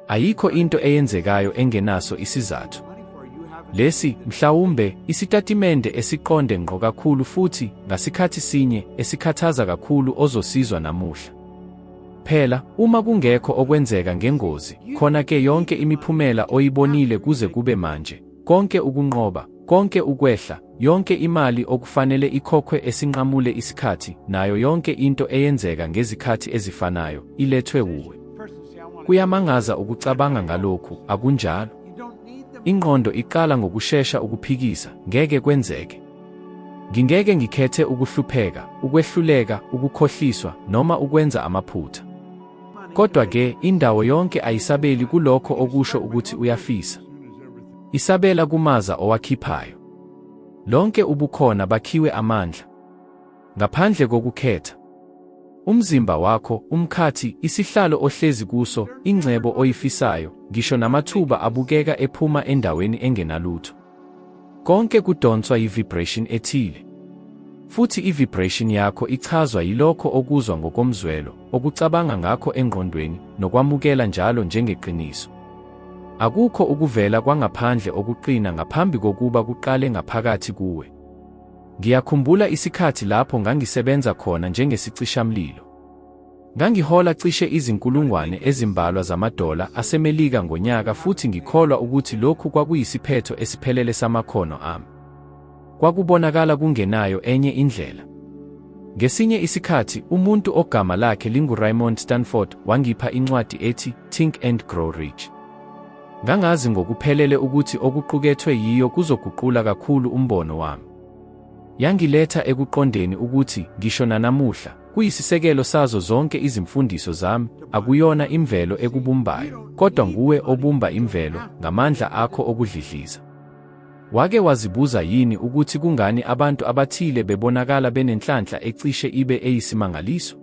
Ayikho into eyenzekayo engenaso isizathu. Lesi, mhlawumbe, isitatimende esiqonde ngqo kakhulu futhi, ngasikhathi sinye, esikhathaza kakhulu ozosizwa namuhla. Phela, uma kungekho okwenzeka ngengozi, khona-ke yonke imiphumela oyibonile kuze kube manje, konke ukunqoba, konke ukwehla, yonke imali okufanele ikhokhwe esinqamule isikhathi, nayo yonke into eyenzeka ngezikhathi ezifanayo, ilethwe wuwe. Kuyamangaza ukucabanga ngalokhu, akunjalo? Ingqondo iqala ngokushesha ukuphikisa, ngeke kwenzeke. Ngingeke ngikhethe ukuhlupheka, ukwehluleka, ukukhohliswa, noma ukwenza amaphutha. Kodwa-ke, indawo yonke ayisabeli kulokho okusho ukuthi uyafisa. Isabela kumaza owakhiphayo. Lonke ubukhona bakhiwe amandla. Ngaphandle kokukhetha. Umzimba wakho, umkhathi, isihlalo ohlezi kuso, ingcebo oyifisayo, ngisho namathuba abukeka ephuma endaweni engenalutho. Konke kudonswa yi-vibration ethile. Futhi i-vibration yakho ichazwa yilokho okuzwa ngokomzwelo, okucabanga ngakho engqondweni, nokwamukela njalo njengeqiniso. Akukho ukuvela kwangaphandle okuqina ngaphambi kokuba kuqale ngaphakathi kuwe. Ngiyakhumbula isikhathi lapho ngangisebenza khona njengesicishamlilo. Ngangihola cishe izinkulungwane ezimbalwa zamadola aseMelika ngonyaka futhi ngikholwa ukuthi lokhu kwakuyisiphetho esiphelele samakhono ami. Kwakubonakala kungenayo enye indlela. Ngesinye isikhathi, umuntu ogama lakhe linguRaymond Stanford wangipha incwadi ethi Think and Grow Rich. Ngangazi ngokuphelele ukuthi okuqukethwe yiyo kuzoguqula kakhulu umbono wami. Yangiletha ekuqondeni ukuthi, ngisho nanamuhla, kuyisisekelo sazo zonke izimfundiso zami, akuyona imvelo ekubumbayo, kodwa nguwe obumba imvelo, ngamandla akho okudlidliza. Wake wazibuza yini ukuthi kungani abantu abathile bebonakala benenhlanhla ecishe ibe eyisimangaliso?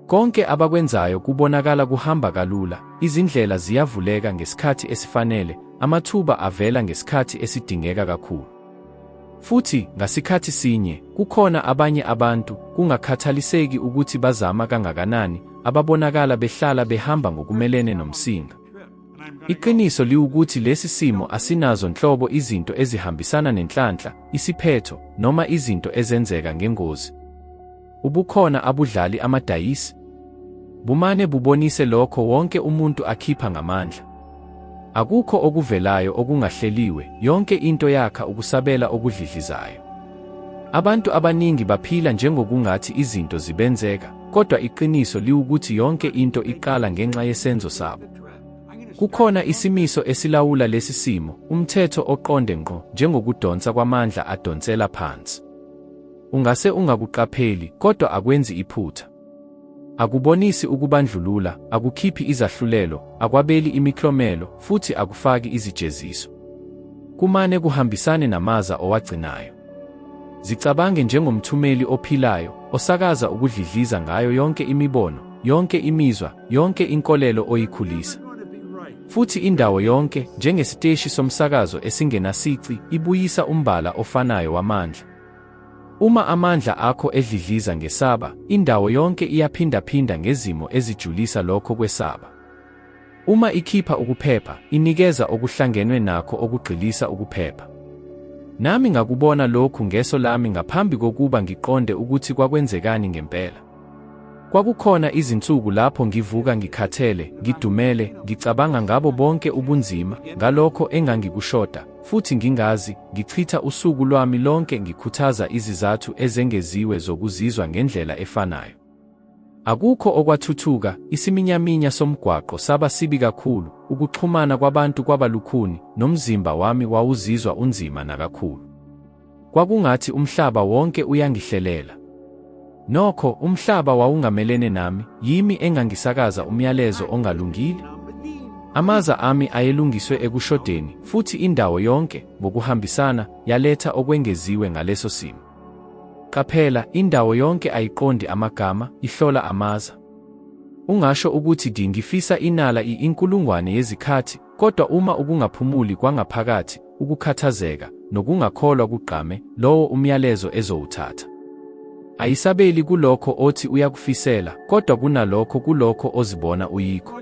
Konke abakwenzayo kubonakala kuhamba kalula, izindlela ziyavuleka ngesikhathi esifanele, amathuba avela ngesikhathi esidingeka kakhulu. Futhi, ngasikhathi sinye, kukhona abanye abantu, kungakhathaliseki ukuthi bazama kangakanani, ababonakala behlala behamba ngokumelene nomsinga. Iqiniso liwukuthi lesi simo asinazo nhlobo izinto ezihambisana nenhlanhla, isiphetho, noma izinto ezenzeka ngengozi. Ubukhona abudlali amadayisi. Bumane bubonise lokho wonke umuntu akhipha ngamandla. Akukho okuvelayo okungahleliwe, yonke into yakha ukusabela okudlidlizayo. Abantu abaningi baphila njengokungathi izinto zibenzeka, kodwa iqiniso liwukuthi yonke into iqala ngenxa yesenzo sabo. Kukhona isimiso esilawula lesi simo, umthetho oqonde ngqo njengokudonsa kwamandla adonsela phansi. Ungase ungakuqapheli, kodwa akwenzi iphutha. Akubonisi ukubandlulula, akukhiphi izahlulelo, akwabeli imiklomelo, futhi akufaki izijeziso. Kumane kuhambisane namaza owagcinayo. Zicabange njengomthumeli ophilayo, osakaza ukudlidliza ngayo yonke imibono, yonke imizwa, yonke inkolelo oyikhulisa. Futhi indawo yonke, njengesiteshi somsakazo esingenasici, ibuyisa umbala ofanayo wamandla. Uma amandla akho edlidliza ngesaba, indawo yonke iyaphindaphinda ngezimo ezijulisa lokho kwesaba. Uma ikhipha ukuphepha, inikeza okuhlangenwe nakho okugxilisa ukuphepha. Nami ngakubona lokhu ngeso lami ngaphambi kokuba ngiqonde ukuthi kwakwenzekani ngempela. Kwakukhona izinsuku lapho ngivuka ngikhathele, ngidumele, ngicabanga ngabo bonke ubunzima, ngalokho engangikushoda, futhi ngingazi, ngichitha usuku lwami lonke ngikhuthaza izizathu ezengeziwe zokuzizwa ngendlela efanayo. Akukho okwathuthuka, isiminyaminya somgwaqo saba sibi kakhulu, ukuxhumana kwabantu kwaba lukhuni, nomzimba wami wawuzizwa unzima nakakhulu. Kwakungathi umhlaba wonke uyangihlelela. Nokho, umhlaba wawungamelene nami, yimi engangisakaza umyalezo ongalungile. Amaza ami ayelungiswe ekushodeni, futhi indawo yonke, ngokuhambisana, yaletha okwengeziwe ngaleso simo. Qaphela, indawo yonke ayiqondi amagama, ihlola amaza. Ungasho ukuthi di ngifisa inala i-inkulungwane yezikhathi, kodwa uma ukungaphumuli kwangaphakathi, ukukhathazeka, nokungakholwa kugqame, lowo umyalezo ezowuthatha. Ayisabeli kulokho othi uyakufisela, kodwa kunalokho kulokho ozibona uyikho.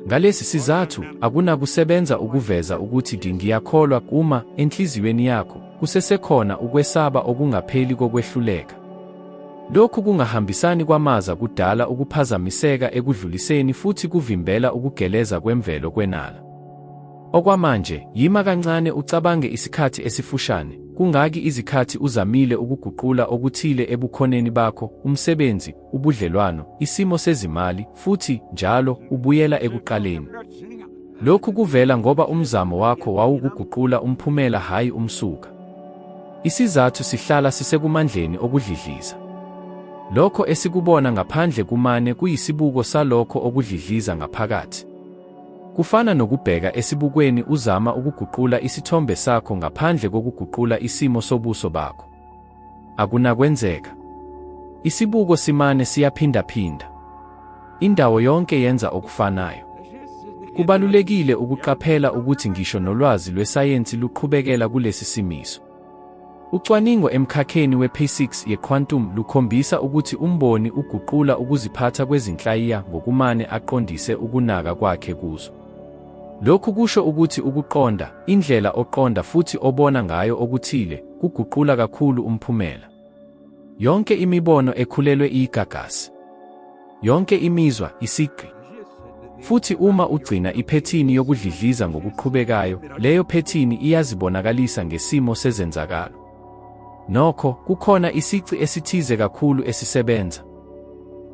Ngalesi sizathu, akunakusebenza ukuveza ukuthi ngiyakholwa uma, enhliziyweni yakho, kusesekhona ukwesaba okungapheli kokwehluleka. Lokhu kungahambisani kwamaza kudala ukuphazamiseka ekudluliseni futhi kuvimbela ukugeleza kwemvelo kwenala. Okwamanje, yima kancane ucabange isikhathi esifushane. Kungaki izikhathi uzamile ukuguqula okuthile ebukhoneni bakho, umsebenzi, ubudlelwano, isimo sezimali, futhi, njalo, ubuyela ekuqaleni? Lokhu kuvela ngoba umzamo wakho wawukuguqula umphumela hhayi umsuka. Isizathu sihlala sisekumandleni okudlidliza. Lokho esikubona ngaphandle kumane kuyisibuko salokho okudlidliza ngaphakathi. Kufana nokubheka esibukweni uzama ukuguqula isithombe sakho ngaphandle kokuguqula isimo sobuso bakho. Akunakwenzeka. Isibuko simane siyaphindaphinda. Indawo yonke yenza okufanayo. Kubalulekile ukuqaphela ukuthi ngisho nolwazi lwesayensi luqhubekela kulesi simiso. Ucwaningo emkhakheni we-physics ye-quantum lukhombisa ukuthi umboni uguqula ukuziphatha kwezinhlayiya ngokumane aqondise ukunaka kwakhe kuzo. Lokhu kusho ukuthi ukuqonda, indlela oqonda futhi obona ngayo okuthile, kuguqula kakhulu umphumela. Yonke imibono ekhulelwe iyigagasi. Yonke imizwa isigqi. Futhi uma ugcina iphethini yokudlidliza ngokuqhubekayo, leyo phethini iyazibonakalisa ngesimo sezenzakalo. Nokho, kukhona isici esithize kakhulu esisebenza.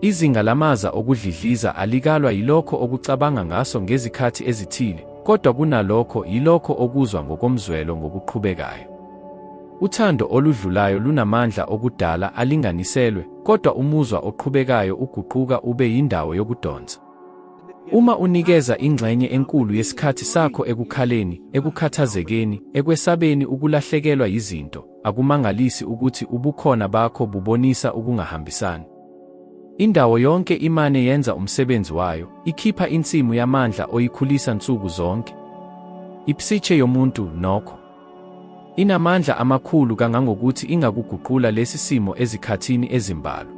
Izinga lamaza okudlidliza alikalwa yilokho okucabanga ngaso ngezikhathi ezithile, kodwa kunalokho yilokho okuzwa ngokomzwelo ngokuqhubekayo. Uthando oludlulayo lunamandla okudala alinganiselwe, kodwa umuzwa oqhubekayo uguquka ube yindawo yokudonsa. Uma unikeza ingxenye enkulu yesikhathi sakho ekukhaleni, ekukhathazekeni, ekwesabeni ukulahlekelwa yizinto, akumangalisi ukuthi ubukhona bakho bubonisa ukungahambisani. Indawo yonke imane yenza umsebenzi wayo, ikhipha insimu yamandla oyikhulisa nsuku zonke. Ipsithe yomuntu, nokho, inamandla amakhulu kangangokuthi ingakuguqula lesi simo ezikhathini ezimbalwa.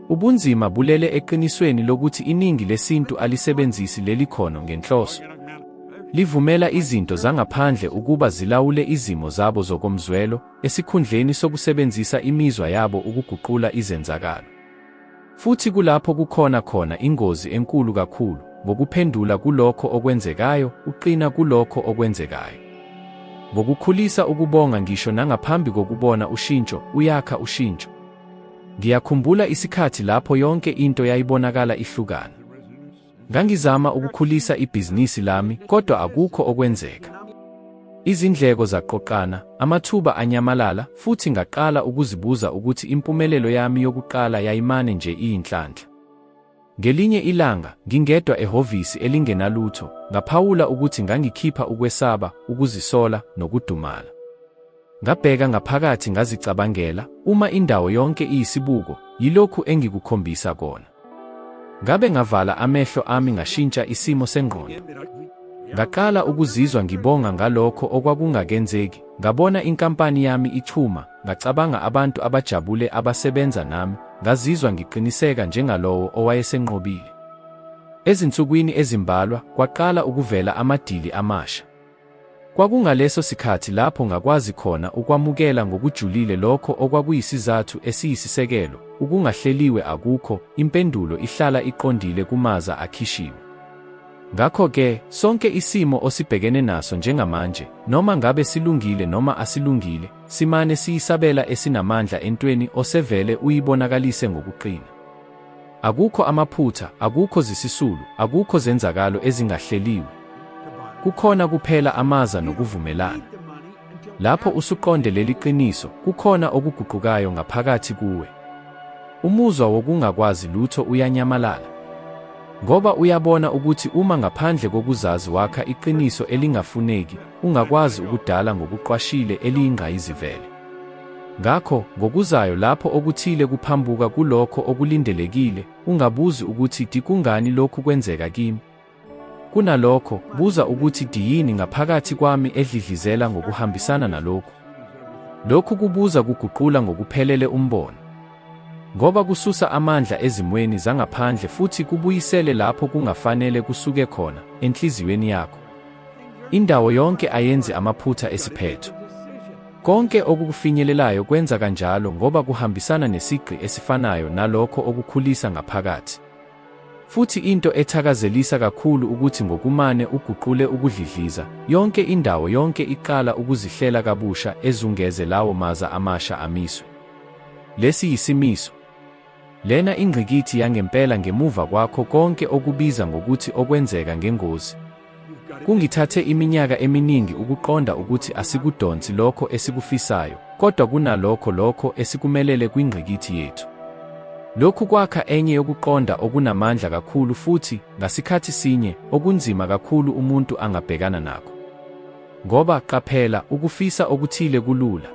Ubunzima bulele eqinisweni lokuthi iningi lesintu alisebenzisi leli khono ngenhloso. Livumela izinto zangaphandle ukuba zilawule izimo zabo zokomzwelo, esikhundleni sokusebenzisa imizwa yabo ukuguqula izenzakalo. Futhi kulapho kukhona khona ingozi enkulu kakhulu, ngokuphendula kulokho okwenzekayo, uqina kulokho okwenzekayo. Ngokukhulisa ukubonga ngisho nangaphambi kokubona ushintsho, uyakha ushintsho. Ngiyakhumbula isikhathi lapho yonke into yayibonakala ihlukana. Ngangizama ukukhulisa ibhizinisi lami kodwa akukho okwenzeka. Izindleko zaqoqana, amathuba anyamalala, futhi ngaqala ukuzibuza ukuthi impumelelo yami yokuqala yayimane nje iyinhlanhla. Ngelinye ilanga, ngingedwa ehhovisi elingenalutho, ngaphawula ukuthi ngangikhipha ukwesaba, ukuzisola, nokudumala. Ngabheka ngaphakathi ngazicabangela, uma indawo yonke iyisibuko, yilokhu engikukhombisa kona. Ngabe ngavala amehlo ami ngashintsha isimo sengqondo. Ngaqala ukuzizwa ngibonga ngalokho okwakungakenzeki, ngabona inkampani yami ichuma, ngacabanga abantu abajabule abasebenza nami, ngazizwa ngiqiniseka njengalowo owayesenqobile. Ezinsukwini ezimbalwa, kwaqala ukuvela amadili amasha. Kwakungaleso sikhathi lapho ngakwazi khona ukwamukela ngokujulile lokho okwakuyisizathu esiyisisekelo, ukungahleliwe akukho, impendulo ihlala iqondile kumaza akhishiwe. Ngakho-ke, sonke isimo osibhekene naso njengamanje, noma ngabe silungile noma asilungile, simane siyisabela esinamandla entweni osevele uyibonakalise ngokuqina. Akukho amaphutha, akukho zisisulu, akukho zenzakalo ezingahleliwe. Kukhona kuphela amaza nokuvumelana. Lapho usuqonde leli qiniso, kukhona okuguqukayo ngaphakathi kuwe. Umuzwa wokungakwazi lutho uyanyamalala. Ngoba uyabona ukuthi uma ngaphandle kokuzazi wakha iqiniso elingafuneki, ungakwazi ukudala ngokuqwashile eliyingqayizivele. Ngakho, ngokuzayo lapho okuthile kuphambuka kulokho okulindelekile, ungabuzi ukuthi Kungani lokhu kwenzeka kimi? Kunalokho, buza ukuthi Yini ngaphakathi kwami edlidlizela ngokuhambisana nalokhu? Lokhu kubuza kuguqula ngokuphelele umbono. Ngoba kususa amandla ezimweni zangaphandle futhi kubuyisele lapho kungafanele kusuke khona, enhliziyweni yakho. Indawo yonke ayenzi amaphutha esiphetho. Konke okukufinyelelayo kwenza kanjalo ngoba kuhambisana nesigqi esifanayo nalokho okukhulisa ngaphakathi. Futhi into ethakazelisa kakhulu ukuthi ngokumane uguqule ukudlidliza, yonke indawo yonke iqala ukuzihlela kabusha ezungeze lawo maza amasha amiswe. Lesi yisimiso. Lena ingqikithi yangempela ngemuva kwakho konke okubiza ngokuthi okwenzeka ngengozi. Kungithathe iminyaka eminingi ukuqonda ukuthi asikudonsi lokho esikufisayo, kodwa kunalokho lokho esikumelele kwingqikithi yethu. Lokhu kwakha enye yokuqonda okunamandla kakhulu futhi, ngasikhathi sinye, okunzima kakhulu umuntu angabhekana nakho. Ngoba, qaphela, ukufisa okuthile kulula.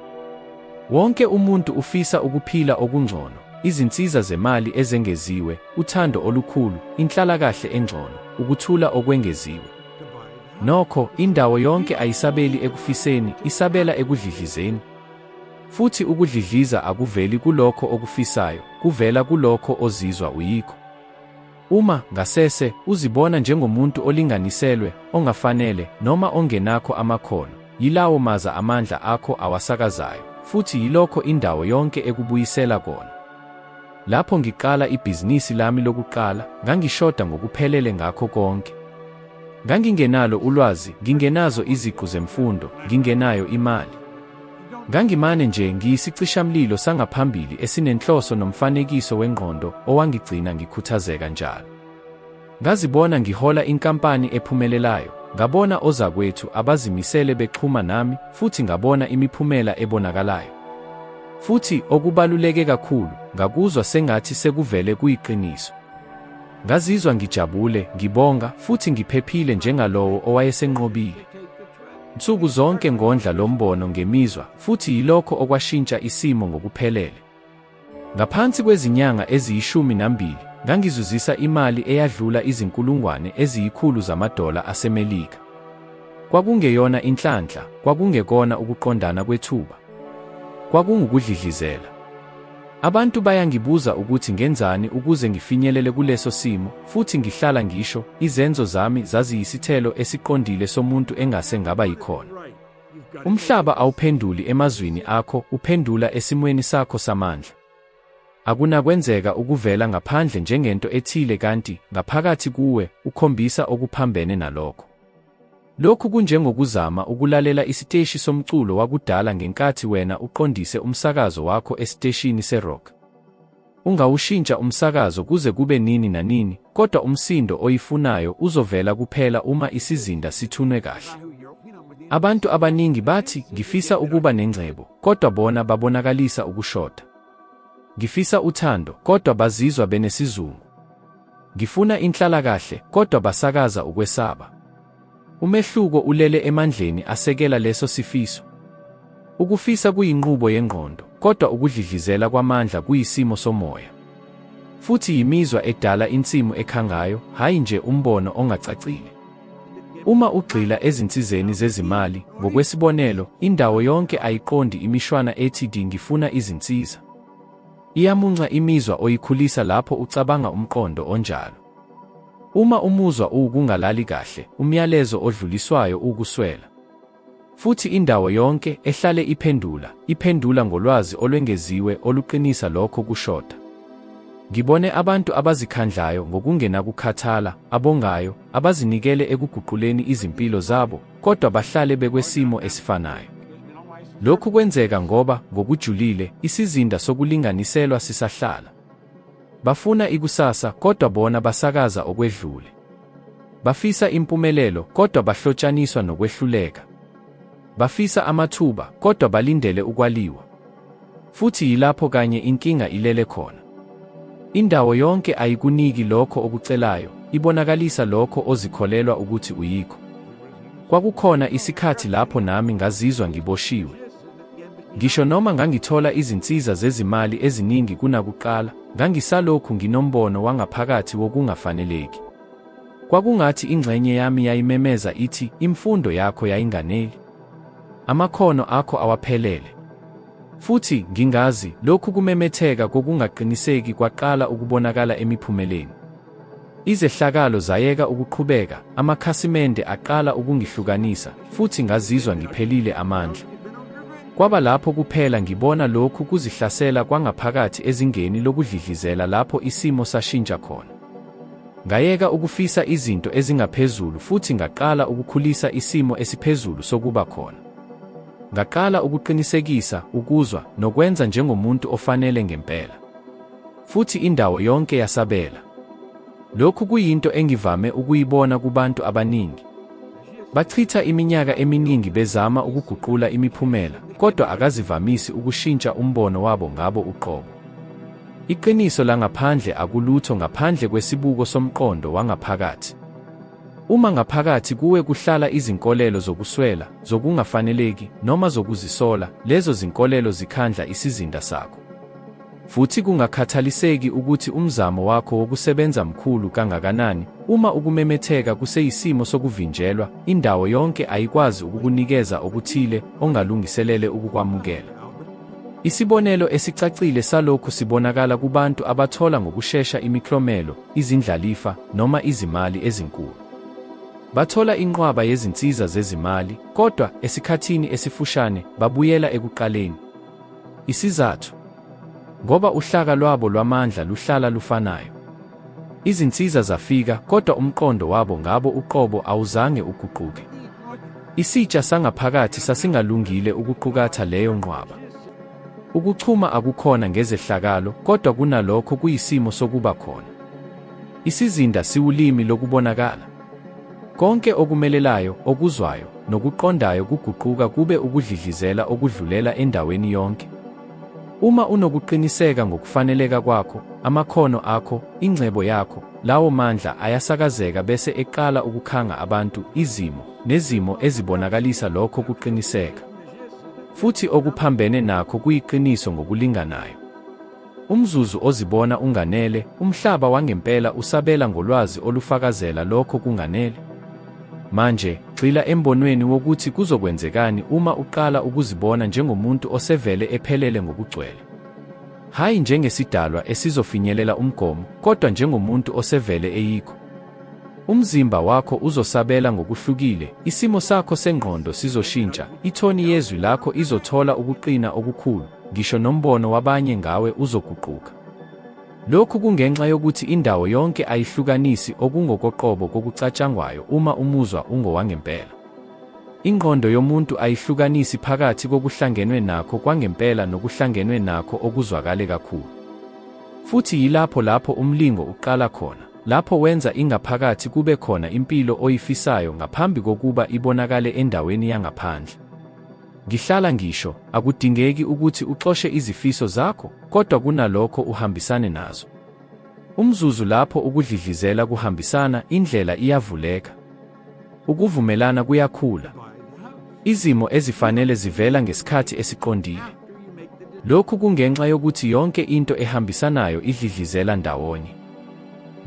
Wonke umuntu ufisa ukuphila okungcono, izinsiza zemali ezengeziwe, uthando olukhulu, inhlalakahle engcono, ukuthula okwengeziwe. Nokho, indawo yonke ayisabeli ekufiseni, isabela ekudlidlizeni. Futhi ukudlidliza akuveli kulokho okufisayo, kuvela kulokho ozizwa uyikho. Uma, ngasese, uzibona njengomuntu olinganiselwe, ongafanele, noma ongenakho amakhono, yilawo maza amandla akho awasakazayo, futhi yilokho indawo yonke ekubuyisela kona. Lapho ngiqala ibhizinisi lami lokuqala, ngangishoda ngokuphelele ngakho konke. Ngangingenalo ulwazi, ngingenazo iziqu zemfundo, ngingenayo imali. Ngangimane nje ngiyisicishamlilo sangaphambili esinenhloso nomfanekiso wengqondo owangigcina ngikhuthazeka njalo. Ngazibona ngihola inkampani ephumelelayo, ngabona ozakwethu abazimisele bexhuma nami futhi ngabona imiphumela ebonakalayo. Futhi, okubaluleke kakhulu, ngakuzwa sengathi sekuvele kuyiqiniso. Ngazizwa ngijabule, ngibonga, futhi ngiphephile njengalowo owayesenqobile. Nsuku zonke ngondla lo mbono ngemizwa, futhi yilokho okwashintsha isimo ngokuphelele. Ngaphansi kwezinyanga eziyishumi nambili, ngangizuzisa imali eyadlula izinkulungwane eziyikhulu zamadola aseMelika. Kwakungeyona inhlanhla, kwakungekona ukuqondana kwethuba. Kwakungukudlidlizela. Abantu bayangibuza ukuthi ngenzani ukuze ngifinyelele kuleso simo, futhi ngihlala ngisho, izenzo zami zaziyisithelo esiqondile somuntu engase ngaba yikhona. Umhlaba awuphenduli emazwini akho, uphendula esimweni sakho samandla. Akunakwenzeka ukuvela ngaphandle njengento ethile kanti, ngaphakathi kuwe, ukhombisa okuphambene nalokho. Lokhu kunjengokuzama ukulalela isiteshi somculo wakudala ngenkathi wena uqondise umsakazo wakho esiteshini se-rock. Ungawushintsha umsakazo kuze kube nini nanini, kodwa umsindo oyifunayo uzovela kuphela uma isizinda sithunwe kahle. Abantu abaningi bathi, Ngifisa ukuba nengcebo, kodwa bona babonakalisa ukushoda. Ngifisa uthando, kodwa bazizwa benesizungu. Ngifuna inhlalakahle, kodwa basakaza ukwesaba. Umehluko ulele emandleni asekela leso sifiso. Ukufisa kuyinqubo yengqondo, kodwa ukudlidlizela kwamandla kuyisimo somoya. Futhi yimizwa edala insimu ekhangayo, hhayi nje umbono ongacacile. Uma ugxila ezinsizeni zezimali, ngokwesibonelo, indawo yonke ayiqondi imishwana ethi ngifuna izinsiza. Iyamunca imizwa oyikhulisa lapho ucabanga umqondo onjalo. Uma umuzwa uwukungalali kahle, umyalezo odluliswayo uwukuswela. Futhi indawo yonke, ehlale iphendula, iphendula ngolwazi olwengeziwe oluqinisa lokho kushoda. Ngibone abantu abazikhandlayo ngokungenakukhathala, abongayo, abazinikele ekuguquleni izimpilo zabo, kodwa bahlale bekwesimo esifanayo. Lokhu kwenzeka ngoba, ngokujulile, isizinda sokulinganiselwa sisahlala. Bafuna ikusasa, kodwa bona basakaza okwedlule. Bafisa impumelelo, kodwa bahlotshaniswa nokwehluleka. Bafisa amathuba, kodwa balindele ukwaliwa. Futhi yilapho kanye inkinga ilele khona. Indawo yonke ayikuniki lokho okucelayo, ibonakalisa lokho ozikholelwa ukuthi uyikho. Kwakukhona isikhathi lapho nami ngazizwa ngiboshiwe. Ngisho noma ngangithola izinsiza zezimali eziningi kunakuqala, ngangisalokhu nginombono wangaphakathi wokungafaneleki. Kwakungathi ingxenye yami yayimemeza ithi, imfundo yakho yayinganeli. Amakhono akho awaphelele. Futhi, ngingazi, lokhu kumemetheka kokungaqiniseki kwaqala ukubonakala emiphumeleni. Izehlakalo zayeka ukuqhubeka, amakhasimende aqala ukungihlukanisa, futhi ngazizwa ngiphelile amandla. Kwaba lapho kuphela ngibona lokhu kuzihlasela kwangaphakathi ezingeni lokudlidlizela lapho isimo sashintsha khona. Ngayeka ukufisa izinto ezingaphezulu futhi ngaqala ukukhulisa isimo esiphezulu sokuba khona. Ngaqala ukuqinisekisa, ukuzwa, nokwenza njengomuntu ofanele ngempela. Futhi indawo yonke yasabela. Lokhu kuyinto engivame ukuyibona kubantu abaningi. Bachitha iminyaka eminingi bezama ukuguqula imiphumela, kodwa akazivamisi ukushintsha umbono wabo ngabo uqobo. Iqiniso langaphandle akulutho ngaphandle kwesibuko somqondo wangaphakathi. Uma ngaphakathi kuwe kuhlala izinkolelo zokuswela, zokungafaneleki, noma zokuzisola, lezo zinkolelo zikhandla isizinda sakho. Futhi kungakhathaliseki ukuthi umzamo wakho wokusebenza mkhulu kangakanani, uma ukumemetheka kuseyisimo sokuvinjelwa, indawo yonke ayikwazi ukukunikeza okuthile ongalungiselele ukukwamukela. Isibonelo esicacile salokhu sibonakala kubantu abathola ngokushesha imiklomelo, izindlalifa, noma izimali ezinkulu. Bathola inqwaba yezinsiza zezimali, kodwa, esikhathini esifushane, babuyela ekuqaleni. Isizathu? Ngoba uhlaka lwabo lwamandla luhlala lufanayo. Izinsiza zafika, kodwa umqondo wabo ngabo uqobo awuzange uguquke. Isitsha sangaphakathi sasingalungile ukuqukatha leyo nqwaba. Ukuchuma akukhona ngezehlakalo, kodwa kunalokho kuyisimo sokuba khona. Isizinda siwulimi lokubonakala. Konke okumelelayo, okuzwayo, nokuqondayo kuguquka kube ukudlidlizela okudlulela endaweni yonke. Uma unokuqiniseka ngokufaneleka kwakho, amakhono akho, ingcebo yakho, lawo mandla ayasakazeka bese eqala ukukhanga abantu, izimo, nezimo ezibonakalisa lokho kuqiniseka. Futhi okuphambene nakho kuyiqiniso ngokulinganayo. Umzuzu ozibona unganele, umhlaba wangempela usabela ngolwazi olufakazela lokho kunganele. Manje, gxila embonweni wokuthi kuzokwenzekani uma uqala ukuzibona njengomuntu osevele ephelele ngokugcwele. Hhayi njengesidalwa esizofinyelela umgomo, kodwa njengomuntu osevele eyikho. Umzimba wakho uzosabela ngokuhlukile, isimo sakho sengqondo sizoshintsha, ithoni yezwi lakho izothola ukuqina okukhulu, ngisho nombono wabanye ngawe uzoguquka. Lokhu kungenxa yokuthi indawo yonke ayihlukanisi okungokoqobo kokucatshangwayo uma umuzwa ungowangempela. Ingqondo yomuntu ayihlukanisi phakathi kokuhlangenwe nakho kwangempela nokuhlangenwe nakho okuzwakale kakhulu. Futhi yilapho lapho umlingo uqala khona, lapho wenza ingaphakathi kube khona impilo oyifisayo ngaphambi kokuba ibonakale endaweni yangaphandle. Ngihlala ngisho, akudingeki ukuthi uxoshe izifiso zakho, kodwa kunalokho uhambisane nazo. Umzuzu lapho ukudlidlizela kuhambisana, indlela iyavuleka. Ukuvumelana kuyakhula. Izimo ezifanele zivela ngesikhathi esiqondile. Lokhu kungenxa yokuthi yonke into ehambisanayo idlidlizela ndawonye.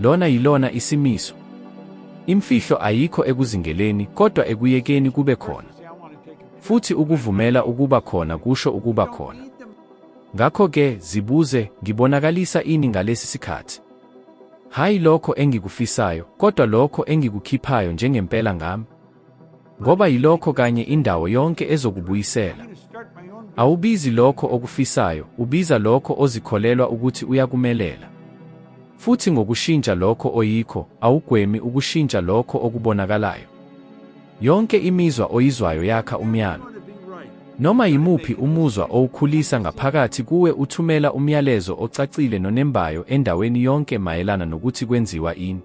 Lona yilona isimiso. Imfihlo ayikho ekuzingeleni, kodwa ekuyekeni kube khona. Futhi ukuvumela ukuba khona kusho ukuba khona. Ngakho-ke, zibuze, Ngibonakalisa ini ngalesi sikhathi? Hhayi lokho engikufisayo, kodwa lokho engikukhiphayo njengempela ngami. Ngoba yilokho kanye indawo yonke ezokubuyisela. Awubizi lokho okufisayo, ubiza lokho ozikholelwa ukuthi uyakumelela. Futhi ngokushintsha lokho oyikho, awugwemi ukushintsha lokho okubonakalayo. Yonke imizwa oyizwayo yakha umyalo. Noma yimuphi umuzwa owukhulisa ngaphakathi kuwe uthumela umyalezo ocacile nonembayo endaweni yonke mayelana nokuthi kwenziwa ini.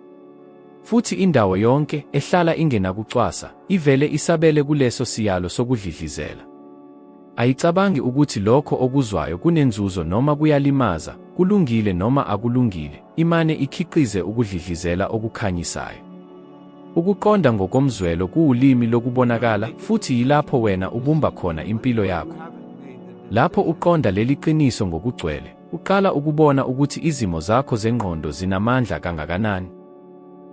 Futhi indawo yonke, ehlala ingenakucwasa, ivele isabele kuleso siyalo sokudlidlizela. Ayicabangi ukuthi lokho okuzwayo kunenzuzo noma kuyalimaza, kulungile noma akulungile, imane ikhiqize ukudlidlizela okukhanyisayo. Ukuqonda ngokomzwelo kuwulimi lokubonakala futhi yilapho wena ubumba khona impilo yakho. Lapho uqonda leli qiniso ngokugcwele, uqala ukubona ukuthi izimo zakho zengqondo zinamandla kangakanani.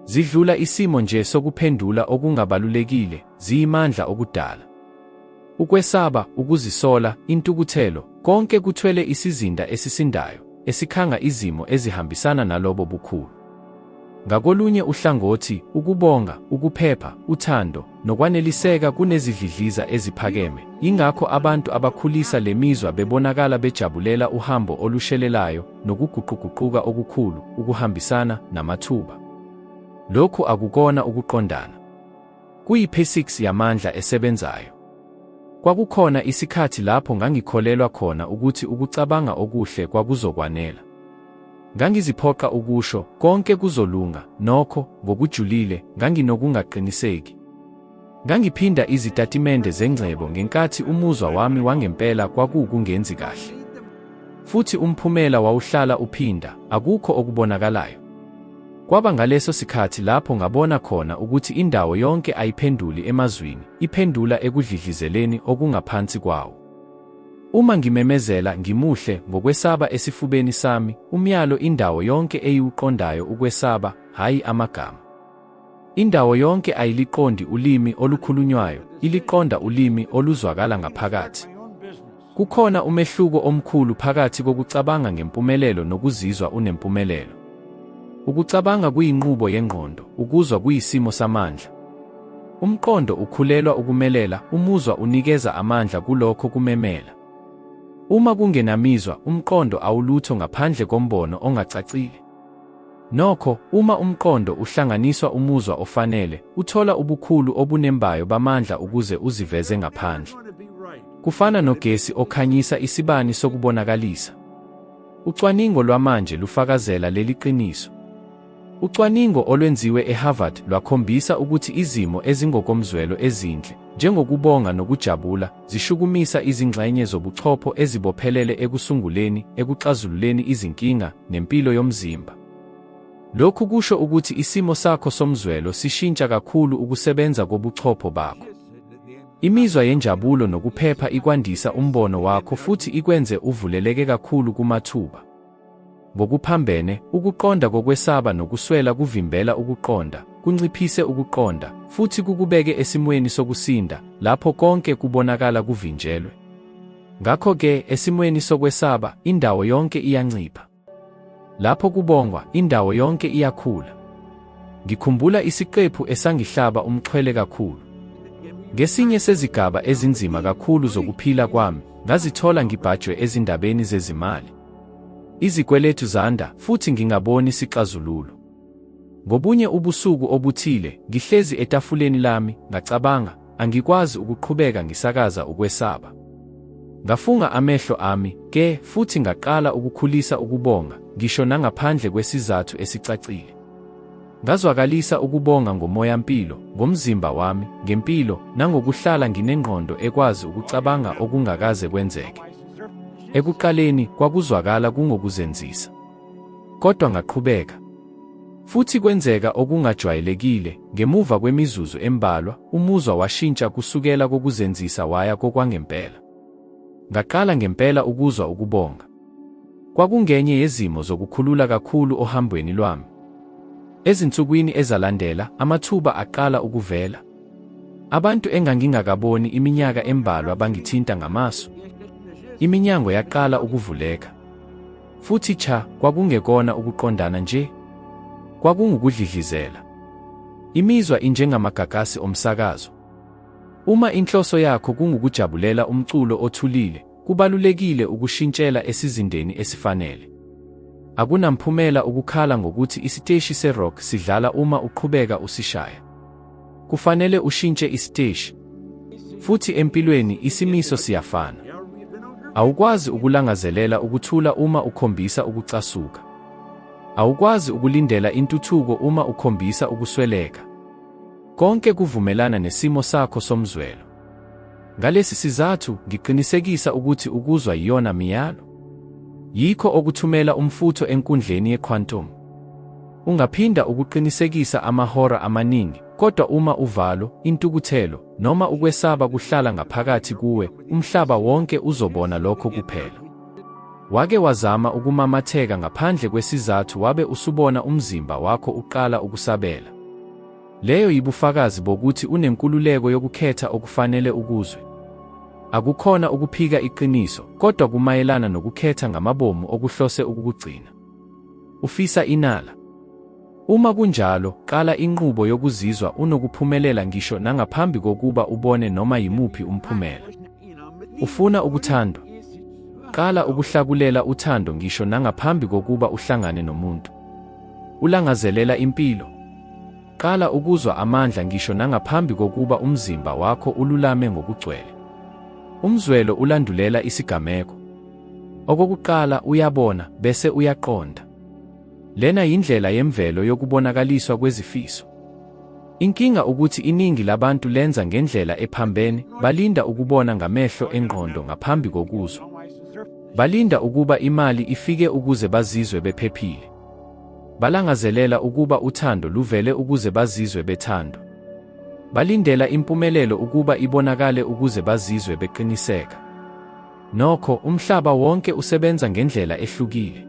Zidlula isimo nje sokuphendula okungabalulekile, ziyimandla okudala. Ukwesaba, ukuzisola, intukuthelo, konke kuthwele isizinda esisindayo, esikhanga izimo ezihambisana nalobo bukhulu. Ngakolunye uhlangothi, ukubonga, ukuphepha, uthando, nokwaneliseka kunezidlidliza eziphakeme, yingakho abantu abakhulisa le mizwa bebonakala bejabulela uhambo olushelelayo nokuguquguquka okukhulu, ukuhambisana namathuba. Lokhu akukona ukuqondana. Kuyi-physics yamandla esebenzayo. Kwakukhona isikhathi lapho ngangikholelwa khona ukuthi ukucabanga okuhle kwakuzokwanela. Ngangiziphoqa ukusho, konke kuzolunga, nokho, ngokujulile, nganginokungaqiniseki. Ngangiphinda izitatimende zengcebo ngenkathi umuzwa wami wangempela kwakuwukungenzi kahle. Futhi umphumela wawuhlala uphinda, akukho okubonakalayo. Kwaba ngaleso sikhathi lapho ngabona khona ukuthi indawo yonke ayiphenduli emazwini, iphendula ekudlidlizeleni okungaphansi kwawo. Uma ngimemezela, Ngimuhle, ngokwesaba esifubeni sami, umyalo indawo yonke eyiwuqondayo ukwesaba, hhayi amagama. Indawo yonke ayiliqondi ulimi olukhulunywayo, iliqonda ulimi oluzwakala ngaphakathi. Kukhona umehluko omkhulu phakathi kokucabanga ngempumelelo nokuzizwa unempumelelo. Ukucabanga kuyinqubo yengqondo, ukuzwa kuyisimo samandla. Umqondo ukhulelwa ukumelela, umuzwa unikeza amandla kulokho kumemela. Uma kungenamizwa, umqondo awulutho ngaphandle kombono ongacacile. Nokho, uma umqondo uhlanganiswa umuzwa ofanele, uthola ubukhulu obunembayo bamandla ukuze uziveze ngaphandle. Kufana nogesi okhanyisa isibani sokubonakalisa. Ucwaningo lwamanje lufakazela leli qiniso. Ucwaningo olwenziwe eHarvard lwakhombisa ukuthi izimo ezingokomzwelo ezinhle, njengokubonga nokujabula, zishukumisa izingxenye zobuchopho ezibophelele ekusunguleni, ekuxazululeni izinkinga, nempilo yomzimba. Lokhu kusho ukuthi isimo sakho somzwelo sishintsha kakhulu ukusebenza kobuchopho bakho. Imizwa yenjabulo nokuphepha ikwandisa umbono wakho futhi ikwenze uvuleleke kakhulu kumathuba. Ngokuphambene, ukuqonda kokwesaba nokuswela kuvimbela ukuqonda, kunciphise ukuqonda, futhi kukubeke esimweni sokusinda, lapho konke kubonakala kuvinjelwe. Ngakho-ke, esimweni sokwesaba, indawo yonke iyancipha. Lapho kubongwa, indawo yonke iyakhula. Ngikhumbula isiqephu esangihlaba umxhwele kakhulu. Ngesinye sezigaba ezinzima kakhulu zokuphila kwami, ngazithola ngibhajwe ezindabeni zezimali. Izikweletu zanda, futhi ngingaboni sixazululo. Ngobunye ubusuku obuthile, ngihlezi etafuleni lami, ngacabanga, Angikwazi ukuqhubeka ngisakaza ukwesaba. Ngafunga amehlo ami, ke, futhi ngaqala ukukhulisa ukubonga, ngisho nangaphandle kwesizathu esicacile. Ngazwakalisa ukubonga ngomoya-mpilo, ngomzimba wami, ngempilo, nangokuhlala nginengqondo ekwazi ukucabanga okungakaze kwenzeke. Ekuqaleni, kwakuzwakala kungokuzenzisa. Kodwa ngaqhubeka. Futhi kwenzeka okungajwayelekile, ngemuva kwemizuzu embalwa, umuzwa washintsha kusukela kokuzenzisa waya kokwangempela. Ngaqala ngempela ukuzwa ukubonga. Kwakungenye yezimo zokukhulula kakhulu ohambweni lwami. Ezinsukwini ezalandela, amathuba aqala ukuvela. Abantu engangingakaboni iminyaka embalwa bangithinta ngamasu. Iminyango yaqala ukuvuleka. Futhi cha, kwakungekona ukuqondana nje. Kwakungukudlidlizela. Imizwa injengamagagasi omsakazo. Uma inhloso yakho kungukujabulela umculo othulile, Kubalulekile ukushintshela esizindeni esifanele. Akunamphumela ukukhala ngokuthi isiteshi se-rock sidlala uma uqhubeka usishaya. Kufanele ushintshe isiteshi. Futhi empilweni isimiso siyafana. Awukwazi ukulangazelela ukuthula uma ukhombisa ukucasuka. Awukwazi ukulindela intuthuko uma ukhombisa ukusweleka. Konke kuvumelana nesimo sakho somzwelo. Ngalesi sizathu, ngiqinisekisa ukuthi ukuzwa yiyona miyalo. Yikho okuthumela umfutho enkundleni ye-quantum. Ungaphinda ukuqinisekisa amahora amaningi, kodwa uma uvalo, intukuthelo, noma ukwesaba kuhlala ngaphakathi kuwe, umhlaba wonke uzobona lokho kuphela. Wake wazama ukumamatheka ngaphandle kwesizathu wabe usubona umzimba wakho uqala ukusabela. Leyo yibufakazi bokuthi unenkululeko yokukhetha okufanele ukuzwe. Akukhona ukuphika iqiniso, kodwa kumayelana nokukhetha ngamabomu okuhlose ukukugcina. Ufisa inala? Uma kunjalo, qala inqubo yokuzizwa unokuphumelela ngisho nangaphambi kokuba ubone noma yimuphi umphumela. Ufuna ukuthandwa? Qala ukuhlakulela uthando ngisho nangaphambi kokuba uhlangane nomuntu. Ulangazelela impilo? Qala ukuzwa amandla ngisho nangaphambi kokuba umzimba wakho ululame ngokugcwele. Umzwelo ulandulela isigameko. Okokuqala uyabona, bese uyaqonda. Lena yindlela yemvelo yokubonakaliswa kwezifiso. Inkinga ukuthi iningi labantu lenza ngendlela ephambene, balinda ukubona ngamehlo engqondo ngaphambi kokuzwa. Balinda ukuba imali ifike ukuze bazizwe bephephile. Balangazelela ukuba uthando luvele ukuze bazizwe bethandwa. Balindela impumelelo ukuba ibonakale ukuze bazizwe beqiniseka. Nokho, umhlaba wonke usebenza ngendlela ehlukile.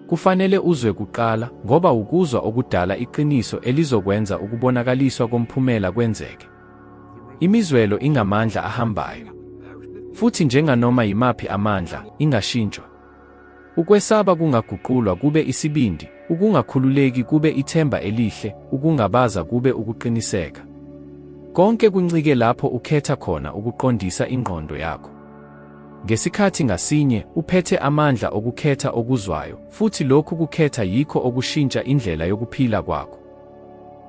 Kufanele uzwe kuqala, ngoba wukuzwa okudala iqiniso elizokwenza ukubonakaliswa komphumela kwenzeke. Imizwelo ingamandla ahambayo. Futhi njenganoma yimaphi amandla, ingashintshwa. Ukwesaba kungaguqulwa kube isibindi, ukungakhululeki kube ithemba elihle, ukungabaza kube ukuqiniseka. Konke kuncike lapho ukhetha khona ukuqondisa ingqondo yakho. Ngesikhathi ngasinye, uphethe amandla okukhetha okuzwayo, futhi lokhu kukhetha yikho okushintsha indlela yokuphila kwakho.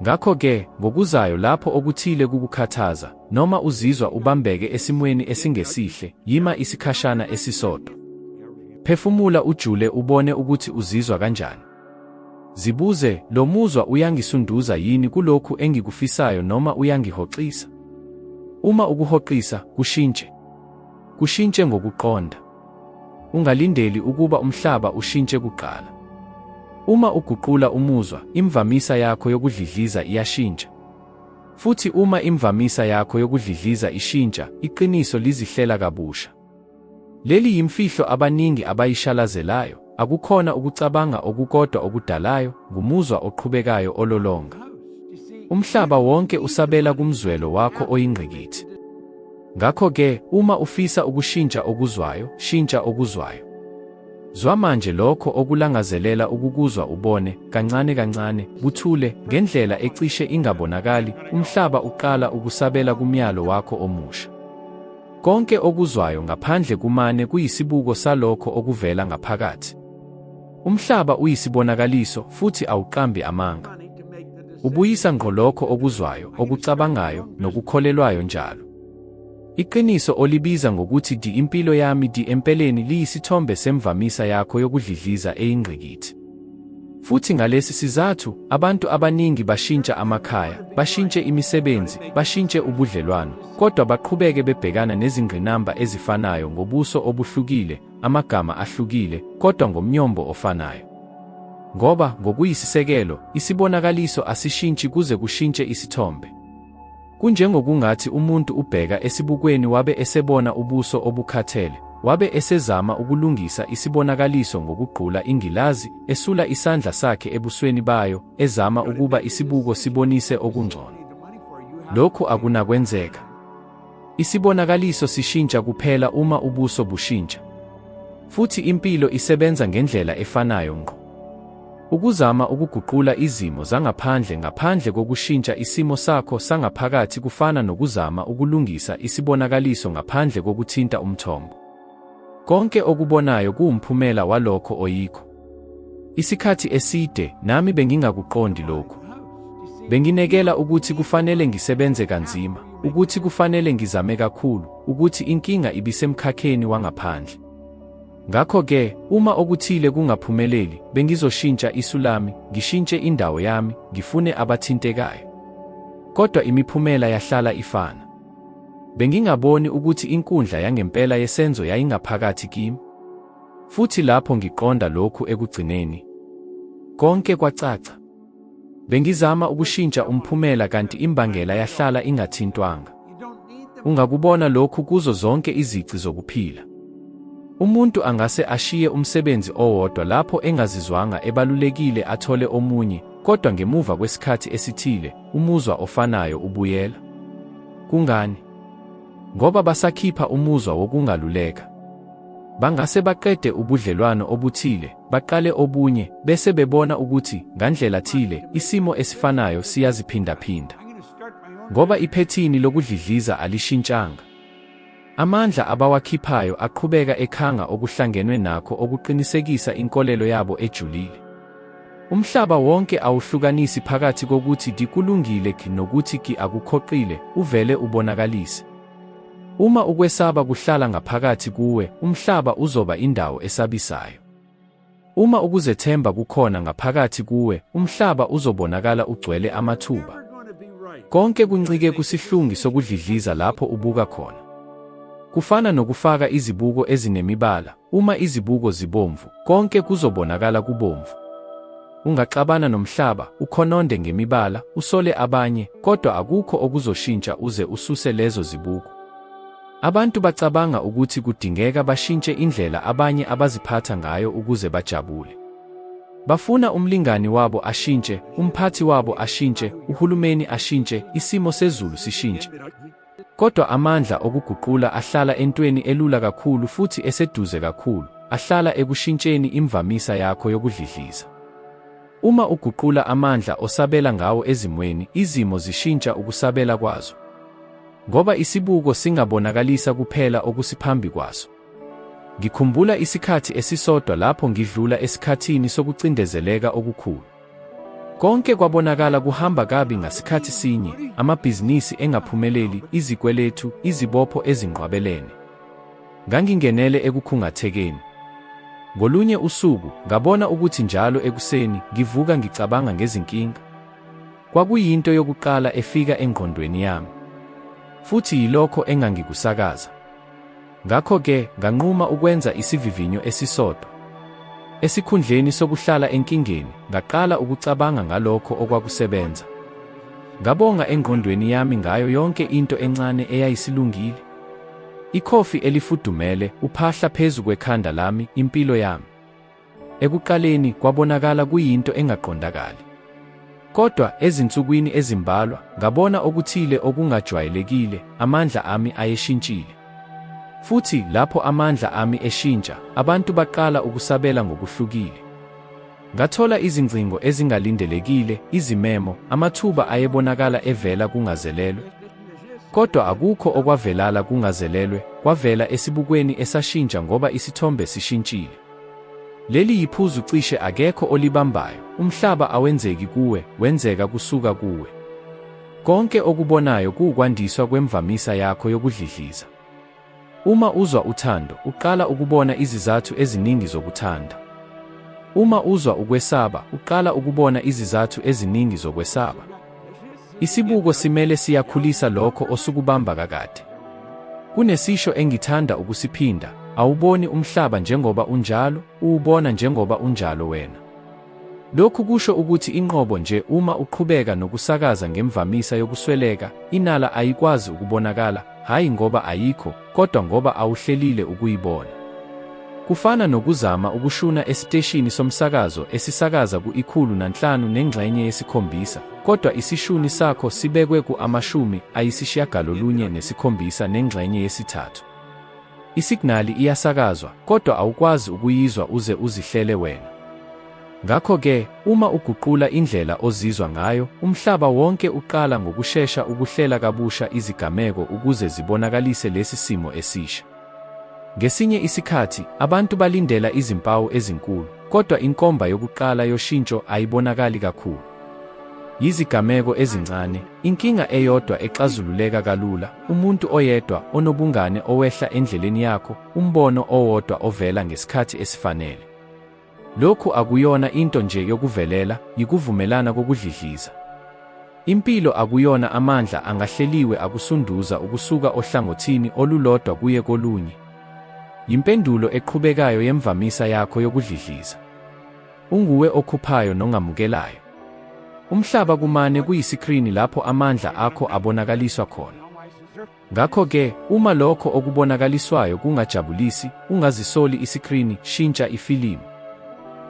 Ngakho-ke, ngokuzayo lapho okuthile kukukhathaza, noma uzizwa ubambeke esimweni esingesihle, yima isikhashana esisodwa. Phefumula ujule ubone ukuthi uzizwa kanjani. Zibuze, lo muzwa uyangisunduza yini kulokhu engikufisayo noma uyangihoxisa? Uma ukuhoxisa, kushintshe. Kushintshe ngokuqonda. Ungalindeli ukuba umhlaba ushintshe kuqala. Uma uguqula umuzwa, imvamisa yakho yokudlidliza iyashintsha. Futhi uma imvamisa yakho yokudlidliza ishintsha, iqiniso lizihlela kabusha. Leli yimfihlo abaningi abayishalazelayo, akukhona ukucabanga okukodwa okudalayo, ngumuzwa oqhubekayo ololonga. Umhlaba wonke usabela kumzwelo wakho oyingqikithi. Ngakho-ke, uma ufisa ukushintsha okuzwayo, shintsha okuzwayo. Zwa manje lokho okulangazelela ukukuzwa ubone, kancane kancane, buthule, ngendlela ecishe ingabonakali, umhlaba uqala ukusabela kumyalo wakho omusha. Konke okuzwayo ngaphandle kumane kuyisibuko salokho okuvela ngaphakathi. Umhlaba uyisibonakaliso futhi awuqambi amanga. Ubuyisa ngqo lokho okuzwayo, okucabangayo, nokukholelwayo njalo. Iqiniso olibiza ngokuthi di impilo yami di empeleni liyisithombe semvamisa yakho yokudlidliza eyingqikithi. Futhi ngalesi sizathu, abantu abaningi bashintsha amakhaya, bashintshe imisebenzi, bashintshe ubudlelwano, kodwa baqhubeke bebhekana nezingqinamba ezifanayo ngobuso obuhlukile, amagama ahlukile, kodwa ngomnyombo ofanayo. Ngoba, ngokuyisisekelo, isibonakaliso asishintshi kuze kushintshe isithombe. Kunjengokungathi umuntu ubheka esibukweni wabe esebona ubuso obukhathele, wabe esezama ukulungisa isibonakaliso ngokugqula ingilazi, esula isandla sakhe ebusweni bayo, ezama ukuba isibuko sibonise okungcono. Lokhu akunakwenzeka. Isibonakaliso sishintsha kuphela uma ubuso bushintsha. Futhi impilo isebenza ngendlela efanayo ngqo. Ukuzama ukuguqula izimo zangaphandle ngaphandle kokushintsha isimo sakho sangaphakathi kufana nokuzama ukulungisa isibonakaliso ngaphandle kokuthinta umthombo. Konke okubonayo kuwumphumela walokho oyikho. Isikhathi eside, nami bengingakuqondi lokhu. Benginekela ukuthi kufanele ngisebenze kanzima, ukuthi kufanele ngizame kakhulu, ukuthi inkinga ibisemkhakheni wangaphandle. Ngakho-ke, uma okuthile kungaphumeleli, bengizoshintsha isu lami, ngishintshe indawo yami, ngifune abathintekayo. Kodwa imiphumela yahlala ifana. Bengingaboni ukuthi inkundla yangempela yesenzo yayingaphakathi kimi. Futhi lapho ngiqonda lokhu ekugcineni, konke kwacaca. Bengizama ukushintsha umphumela kanti imbangela yahlala ingathintwanga. Ungakubona lokhu kuzo zonke izici zokuphila. Umuntu angase ashiye umsebenzi owodwa lapho engazizwanga ebalulekile athole omunye, kodwa ngemuva kwesikhathi esithile, umuzwa ofanayo ubuyela. Kungani? Ngoba basakhipha umuzwa wokungaluleka. Bangase baqede ubudlelwano obuthile, baqale obunye, bese bebona ukuthi, ngandlela thile, isimo esifanayo siyaziphindaphinda. Ngoba iphethini lokudlidliza alishintshanga. Amandla abawakhiphayo aqhubeka ekhanga okuhlangenwe nakho okuqinisekisa inkolelo yabo ejulile. Umhlaba wonke awuhlukanisi phakathi kokuthi ki kulungile ki nokuthi ki akukhoqile, uvele ubonakalise. Uma ukwesaba kuhlala ngaphakathi kuwe, umhlaba uzoba indawo esabisayo. Uma ukuzethemba kukhona ngaphakathi kuwe, umhlaba uzobonakala ugcwele amathuba. Konke kuncike kusihlungi sokudlidliza lapho ubuka khona. Kufana nokufaka izibuko ezinemibala, uma izibuko zibomvu, konke kuzobonakala kubomvu. Ungaxabana nomhlaba, ukhononde ngemibala, usole abanye, kodwa akukho okuzoshintsha uze ususe lezo zibuko. Abantu bacabanga ukuthi kudingeka bashintshe indlela abanye abaziphatha ngayo ukuze bajabule. Bafuna umlingani wabo ashintshe, umphathi wabo ashintshe, uhulumeni ashintshe, isimo sezulu sishintshe. Kodwa amandla okuguqula ahlala entweni elula kakhulu futhi eseduze kakhulu, ahlala ekushintsheni imvamisa yakho yokudlidliza. Uma uguqula amandla osabela ngawo ezimweni, izimo zishintsha ukusabela kwazo. Ngoba isibuko singabonakalisa kuphela okusiphambi kwaso. Ngikhumbula isikhathi esisodwa lapho ngidlula esikhathini sokucindezeleka okukhulu. Konke kwabonakala kuhamba kabi ngasikhathi sinye, amabhizinisi engaphumeleli, izikweletu, izibopho ezinqwabelene. Ngangingenele ekukhungathekeni. Ngolunye usuku, ngabona ukuthi njalo ekuseni, ngivuka ngicabanga ngezinkinga. Kwakuyinto yokuqala efika engqondweni yami. Futhi yilokho engangikusakaza. Ngakho-ke, nganquma ukwenza isivivinyo esisodwa. Esikhundleni sokuhlala enkingeni, ngaqala ukucabanga ngalokho okwakusebenza. Ngabonga engqondweni yami ngayo yonke into encane eyayisilungile. Ikhofi elifudumele, uphahla phezu kwekhanda lami, impilo yami. Ekuqaleni, kwabonakala kuyinto engaqondakali. Kodwa, ezinsukwini ezimbalwa, ngabona okuthile okungajwayelekile, amandla ami ayeshintshile. Futhi, lapho amandla ami eshintsha, abantu baqala ukusabela ngokuhlukile. Ngathola izingcingo ezingalindelekile, izimemo, amathuba ayebonakala evela kungazelelwe. Kodwa akukho okwavelala kungazelelwe, kwavela esibukweni esashintsha ngoba isithombe sishintshile. Leli yiphuzu cishe akekho olibambayo, umhlaba awenzeki kuwe, wenzeka kusuka kuwe. Konke okubonayo kuwukwandiswa kwemvamisa yakho yokudlidliza. Uma uzwa uthando, uqala ukubona izizathu eziningi zokuthanda. Uma uzwa ukwesaba, uqala ukubona izizathu eziningi zokwesaba. Isibuko simele siyakhulisa lokho osukubamba kakade. Kunesisho engithanda ukusiphinda, awuboni umhlaba njengoba unjalo, uwubona njengoba unjalo wena. Lokhu kusho ukuthi inqobo nje uma uqhubeka nokusakaza ngemvamisa yokusweleka, inala ayikwazi ukubonakala, hhayi ngoba ayikho, kodwa ngoba awuhlelile ukuyibona. Kufana nokuzama ukushuna esiteshini somsakazo esisakaza ku-ikhulu nanhlanu nengxenye yesikhombisa, kodwa isishuni sakho sibekwe ku-amashumi ayisishiyagalolunye nesikhombisa nengxenye yesithathu. Isignali iyasakazwa, kodwa awukwazi ukuyizwa uze uzihlele wena. Ngakho-ke, uma uguqula indlela ozizwa ngayo, umhlaba wonke uqala ngokushesha ukuhlela kabusha izigameko ukuze zibonakalise lesi simo esisha. Ngesinye isikhathi, abantu balindela izimpawu ezinkulu, kodwa inkomba yokuqala yoshintsho ayibonakali kakhulu. Yizigameko ezincane, inkinga eyodwa exazululeka kalula, umuntu oyedwa onobungane owehla endleleni yakho, umbono owodwa ovela ngesikhathi esifanele. Lokhu akuyona into nje yokuvelela, yikuvumelana kokudlidliza. Impilo akuyona amandla angahleliwe akusunduza ukusuka ohlangothini olulodwa kuye kolunye. Yimpendulo eqhubekayo yemvamisa yakho yokudlidliza. Unguwe okhuphayo nongamukelayo. Umhlaba kumane kuyisikrini lapho amandla akho abonakaliswa khona. Ngakho-ke, uma lokho okubonakaliswayo kungajabulisi, ungazisoli isikrini, shintsha ifilimu.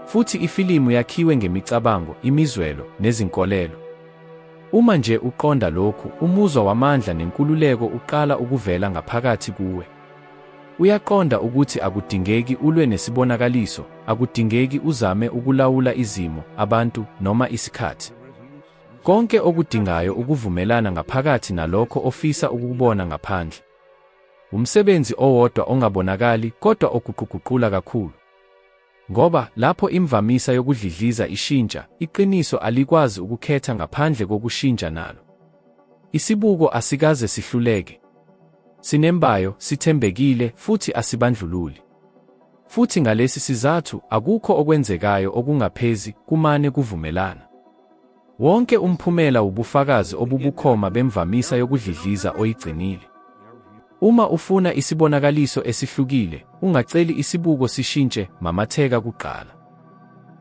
Futhi ifilimu yakhiwe ngemicabango, imizwelo, nezinkolelo. Uma nje uqonda lokhu, umuzwa wamandla nenkululeko uqala ukuvela ngaphakathi kuwe. Uyaqonda ukuthi akudingeki ulwe nesibonakaliso, akudingeki uzame ukulawula izimo, abantu, noma isikhathi. Konke okudingayo ukuvumelana ngaphakathi nalokho ofisa ukukubona ngaphandle. Wumsebenzi owodwa ongabonakali kodwa oguquguqula kakhulu. Ngoba, lapho imvamisa yokudlidliza ishintsha, iqiniso alikwazi ukukhetha ngaphandle kokushintsha nalo. Isibuko asikaze sihluleke. Sinembayo, sithembekile, futhi asibandlululi. Futhi ngalesi sizathu, akukho okwenzekayo okungaphezi, kumane kuvumelana. Wonke umphumela wubufakazi obubukhoma bemvamisa yokudlidliza oyigcinile. Uma ufuna isibonakaliso esihlukile, ungaceli isibuko sishintshe, mamatheka kuqala.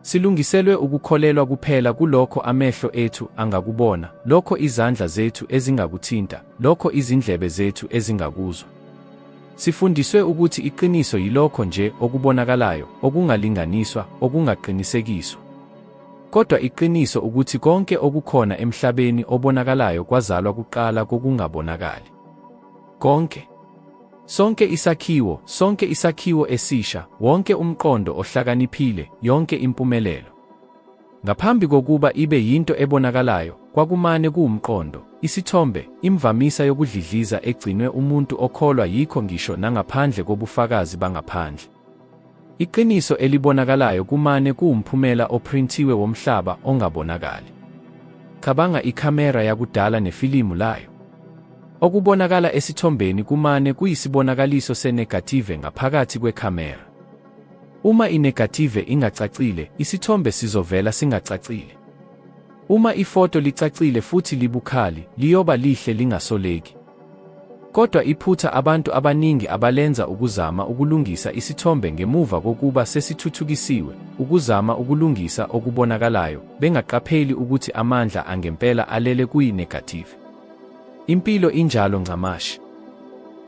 Silungiselwe ukukholelwa kuphela kulokho amehlo ethu angakubona, lokho izandla zethu ezingakuthinta, lokho izindlebe zethu ezingakuzwa. Sifundiswe ukuthi iqiniso yilokho nje okubonakalayo, okungalinganiswa, okungaqinisekiswa. Kodwa iqiniso ukuthi konke okukhona emhlabeni obonakalayo kwazalwa kuqala kokungabonakali. Konke. Sonke isakhiwo, sonke isakhiwo esisha, wonke umqondo ohlakaniphile, yonke impumelelo. Ngaphambi kokuba ibe yinto ebonakalayo, kwakumane kuwumqondo, isithombe, imvamisa yokudlidliza egcinwe umuntu okholwa yikho ngisho nangaphandle kobufakazi bangaphandle. Iqiniso elibonakalayo kumane kuwumphumela ophrintiwe womhlaba ongabonakali. Cabanga ikhamera yakudala nefilimu layo. Okubonakala esithombeni kumane kuyisibonakaliso senegative ngaphakathi kwekhamera. Uma inegative ingacacile, isithombe sizovela singacacile. Uma ifoto licacile futhi libukhali, liyoba lihle lingasoleki. Kodwa iphutha abantu abaningi abalenza ukuzama ukulungisa isithombe ngemuva kokuba sesithuthukisiwe, ukuzama ukulungisa okubonakalayo, bengaqapheli ukuthi amandla angempela alele kuyi-negative. Impilo injalo ncamashi.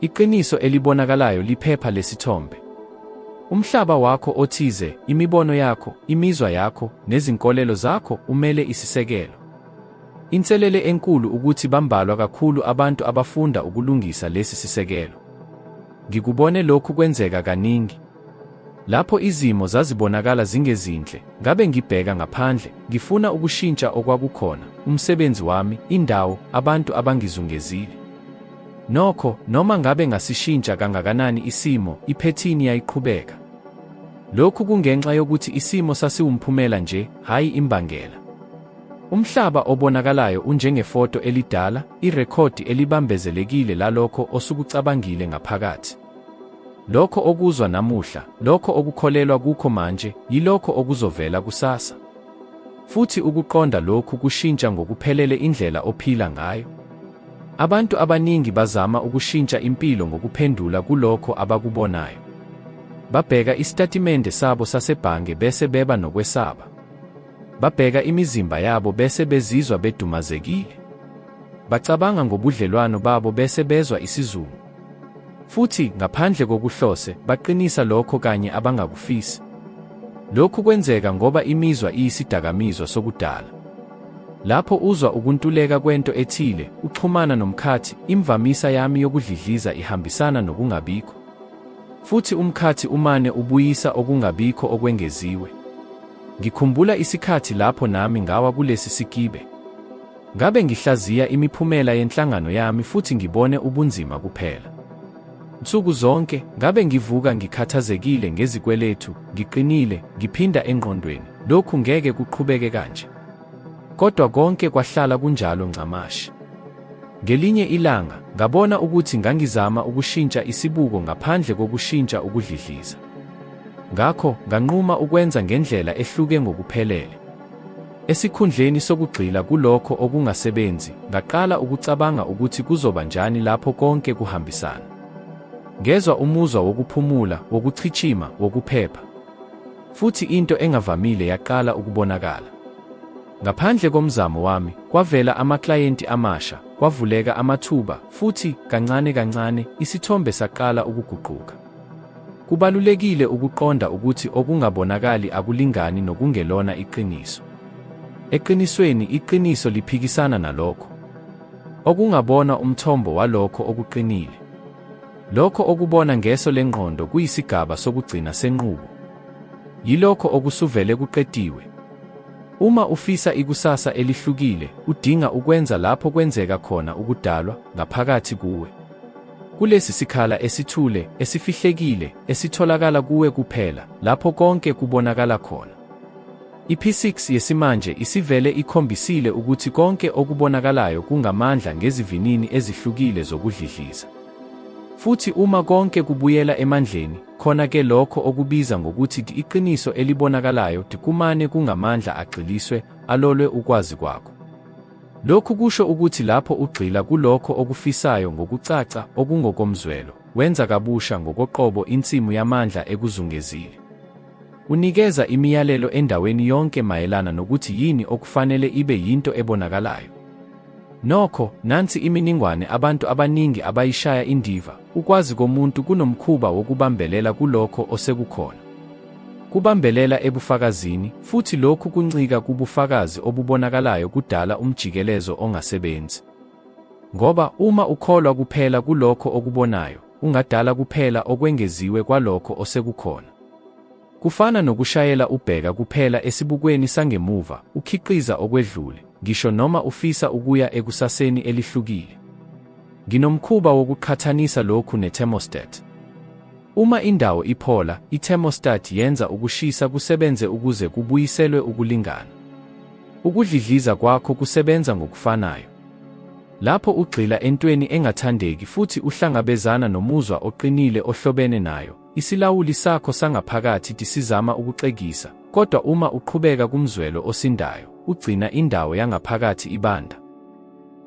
Iqiniso elibonakalayo liphepha lesithombe. Umhlaba wakho othize, imibono yakho, imizwa yakho, nezinkolelo zakho umele isisekelo. Inselele enkulu ukuthi bambalwa kakhulu abantu abafunda ukulungisa lesi sisekelo. Ngikubone lokhu kwenzeka kaningi. Lapho izimo zazibonakala zingezinhle, ngabe ngibheka ngaphandle, ngifuna ukushintsha okwakukhona, umsebenzi wami, indawo, abantu abangizungezile. Nokho, noma ngabe ngasishintsha kangakanani isimo, iphethini yayiqhubeka. Lokhu kungenxa yokuthi isimo sasiwumphumela nje, hhayi imbangela. Umhlaba obonakalayo unjengefoto elidala, irekhodi elibambezelekile lalokho osukucabangile ngaphakathi. Lokho okuzwa namuhla, lokho okukholelwa kukho manje, yilokho okuzovela kusasa. Futhi ukuqonda lokhu kushintsha ngokuphelele indlela ophila ngayo. Abantu abaningi bazama ukushintsha impilo ngokuphendula kulokho abakubonayo. Babheka isitatimende sabo sasebhange bese beba nokwesaba. Babheka imizimba yabo bese bezizwa bedumazekile. Bacabanga ngobudlelwano babo bese bezwa isizungu. Futhi, ngaphandle kokuhlose, baqinisa lokho kanye abangakufisi. Lokhu kwenzeka ngoba imizwa iyisidakamizwa sokudala. Lapho uzwa ukuntuleka kwento ethile, uxhumana nomkhathi, imvamisa yami yokudlidliza ihambisana nokungabikho. Futhi umkhathi umane ubuyisa okungabikho okwengeziwe. Ngikhumbula isikhathi lapho nami ngawa kulesi sigibe. Ngabe ngihlaziya imiphumela yenhlangano yami futhi ngibone ubunzima kuphela. Nsuku zonke, ngabe ngivuka ngikhathazekile ngezikweletu, ngiqinile, ngiphinda engqondweni, lokhu ngeke kuqhubeke kanje. Kodwa konke kwahlala kunjalo ncamashi. Ngelinye ilanga, ngabona ukuthi ngangizama ukushintsha isibuko ngaphandle kokushintsha ukudlidliza. Ngakho, nganquma ukwenza ngendlela ehluke ngokuphelele. Esikhundleni sokugxila kulokho okungasebenzi, ngaqala ukucabanga ukuthi kuzoba njani lapho konke kuhambisana. Ngezwa umuzwa wokuphumula, wokuchichima, wokuphepha. Futhi into engavamile yaqala ukubonakala. Ngaphandle komzamo wami, kwavela amaklayenti amasha, kwavuleka amathuba, futhi, kancane kancane, isithombe saqala ukuguquka. Kubalulekile ukuqonda ukuthi okungabonakali akulingani nokungelona iqiniso. Eqinisweni, iqiniso liphikisana nalokho. Okungabonwa umthombo walokho okuqinile. Lokho okubona ngeso lengqondo kuyisigaba sokugcina senqubo. Yilokho okusuvele kuqediwe. Uma ufisa ikusasa elihlukile, udinga ukwenza lapho kwenzeka khona ukudalwa, ngaphakathi kuwe. Kulesi sikhala esithule, esifihlekile, esitholakala kuwe kuphela, lapho konke kubonakala khona. I-physics yesimanje isivele ikhombisile ukuthi konke okubonakalayo kungamandla ngezivinini ezihlukile zokudlidliza. Futhi uma konke kubuyela emandleni, khona ke lokho okubiza ngokuthi iqiniso elibonakalayo kumane kungamandla agxiliswe, alolwe ukwazi kwakho. Lokhu kusho ukuthi lapho ugxila kulokho okufisayo ngokucaca okungokomzwelo, wenza kabusha ngokoqobo insimu yamandla ekuzungezile. Unikeza imiyalelo endaweni yonke mayelana nokuthi yini okufanele ibe yinto ebonakalayo. Nokho, nansi iminingwane abantu abaningi abayishaya indiva, ukwazi komuntu kunomkhuba wokubambelela kulokho osekukhona. Kubambelela ebufakazini, futhi lokhu kuncika kubufakazi obubonakalayo kudala umjikelezo ongasebenzi. Ngoba uma ukholwa kuphela kulokho okubonayo, ungadala kuphela okwengeziwe kwalokho osekukhona. Kufana nokushayela ubheka kuphela esibukweni sangemuva, ukhiqiza okwedlule, ngisho noma ufisa ukuya ekusaseni elihlukile. Nginomkhuba wokuqhathanisa lokhu ne-thermostat. Uma indawo iphola, i-thermostat yenza ukushisa kusebenze ukuze kubuyiselwe ukulingana. Ukudlidliza kwakho kusebenza ngokufanayo. Lapho ugxila entweni engathandeki futhi uhlangabezana nomuzwa oqinile ohlobene nayo, isilawuli sakho sangaphakathi sizama ukuxegisa, kodwa uma uqhubeka kumzwelo osindayo, ugcina indawo yangaphakathi ibanda.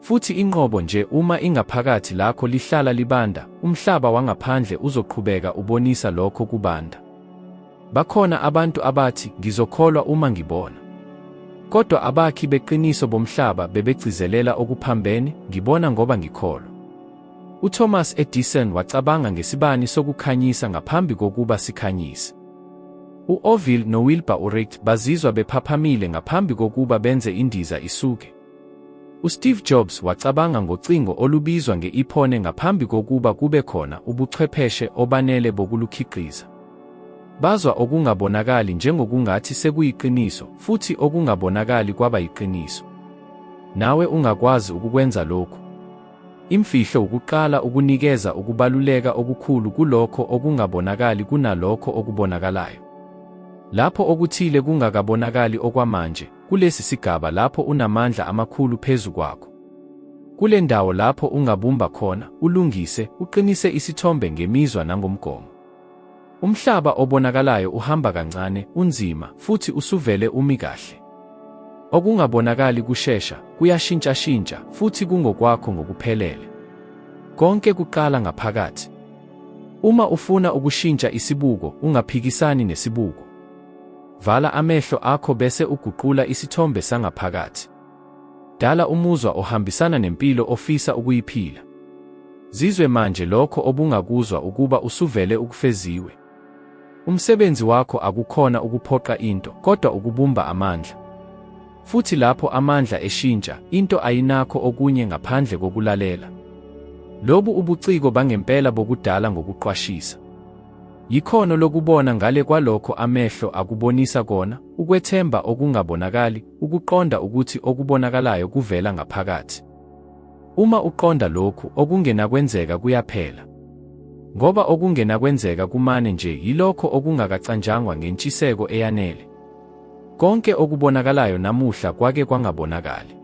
Futhi inqobo nje uma ingaphakathi lakho lihlala libanda, umhlaba wangaphandle uzoqhubeka ubonisa lokho kubanda. Bakhona abantu abathi, Ngizokholwa uma ngibona. Kodwa abakhi beqiniso bomhlaba bebegcizelela okuphambene, Ngibona ngoba ngikholwa. UThomas Edison wacabanga ngesibani sokukhanyisa ngaphambi kokuba sikhanyise. U-Orville noWilbur Wright bazizwa bephaphamile ngaphambi kokuba benze indiza isuke. USteve Jobs wacabanga ngocingo olubizwa nge-iPhone ngaphambi kokuba kube khona ubuchwepheshe obanele bokulukhiqiza. Bazwa okungabonakali njengokungathi sekuyiqiniso, futhi okungabonakali kwaba yiqiniso. Nawe ungakwazi ukukwenza lokhu. Imfihlo wukuqala ukunikeza ukubaluleka okukhulu kulokho okungabonakali kunalokho okubonakalayo. Lapho okuthile kungakabonakali okwamanje, kulesi sigaba lapho unamandla amakhulu phezu kwakho. Kule ndawo lapho ungabumba khona, ulungise, uqinise isithombe ngemizwa nangomgomo. Umhlaba obonakalayo uhamba kancane, unzima, futhi usuvele umi kahle. Okungabonakali kushesha, kuyashintshashintsha, futhi kungokwakho ngokuphelele. Konke kuqala ngaphakathi. Uma ufuna ukushintsha isibuko, ungaphikisani nesibuko. Vala amehlo akho bese uguqula isithombe sangaphakathi. Dala umuzwa ohambisana nempilo ofisa ukuyiphila. Zizwe manje lokho obungakuzwa ukuba usuvele ukufeziwe. Umsebenzi wakho akukhona ukuphoqa into, kodwa ukubumba amandla. Futhi lapho amandla eshintsha, into ayinakho okunye ngaphandle kokulalela. Lobu ubuciko bangempela bokudala ngokuqwashisa. Yikhono lokubona ngale kwalokho amehlo akubonisa kona, ukwethemba okungabonakali, ukuqonda ukuthi okubonakalayo kuvela ngaphakathi. Uma uqonda lokhu, okungenakwenzeka kuyaphela. Ngoba okungenakwenzeka kumane nje yilokho okungakacanjangwa ngentshiseko eyanele. Konke okubonakalayo namuhla kwake kwangabonakali.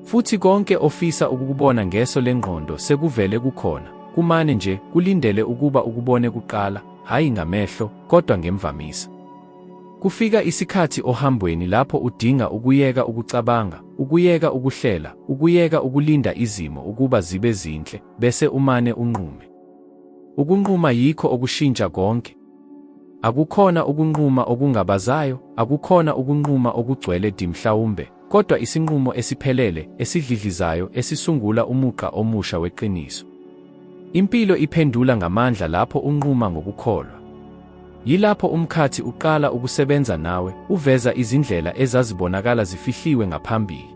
Futhi konke ofisa ukukubona ngeso lengqondo sekuvele kukhona, kumane nje kulindele ukuba ukubone kuqala, hhayi ngamehlo, kodwa ngemvamisa. Kufika isikhathi ohambweni lapho udinga ukuyeka ukucabanga, ukuyeka ukuhlela, ukuyeka ukulinda izimo ukuba zibe zinhle, bese umane unqume. Ukunquma yikho okushintsha konke. Akukhona ukunquma okungabazayo, akukhona ukunquma okugcwele di mhlawumbe, kodwa isinqumo esiphelele, esidlidlizayo, esisungula umugqa omusha weqiniso. Impilo iphendula ngamandla lapho unquma ngokukholwa. Yilapho umkhathi uqala ukusebenza nawe, uveza izindlela ezazibonakala zifihliwe ngaphambili.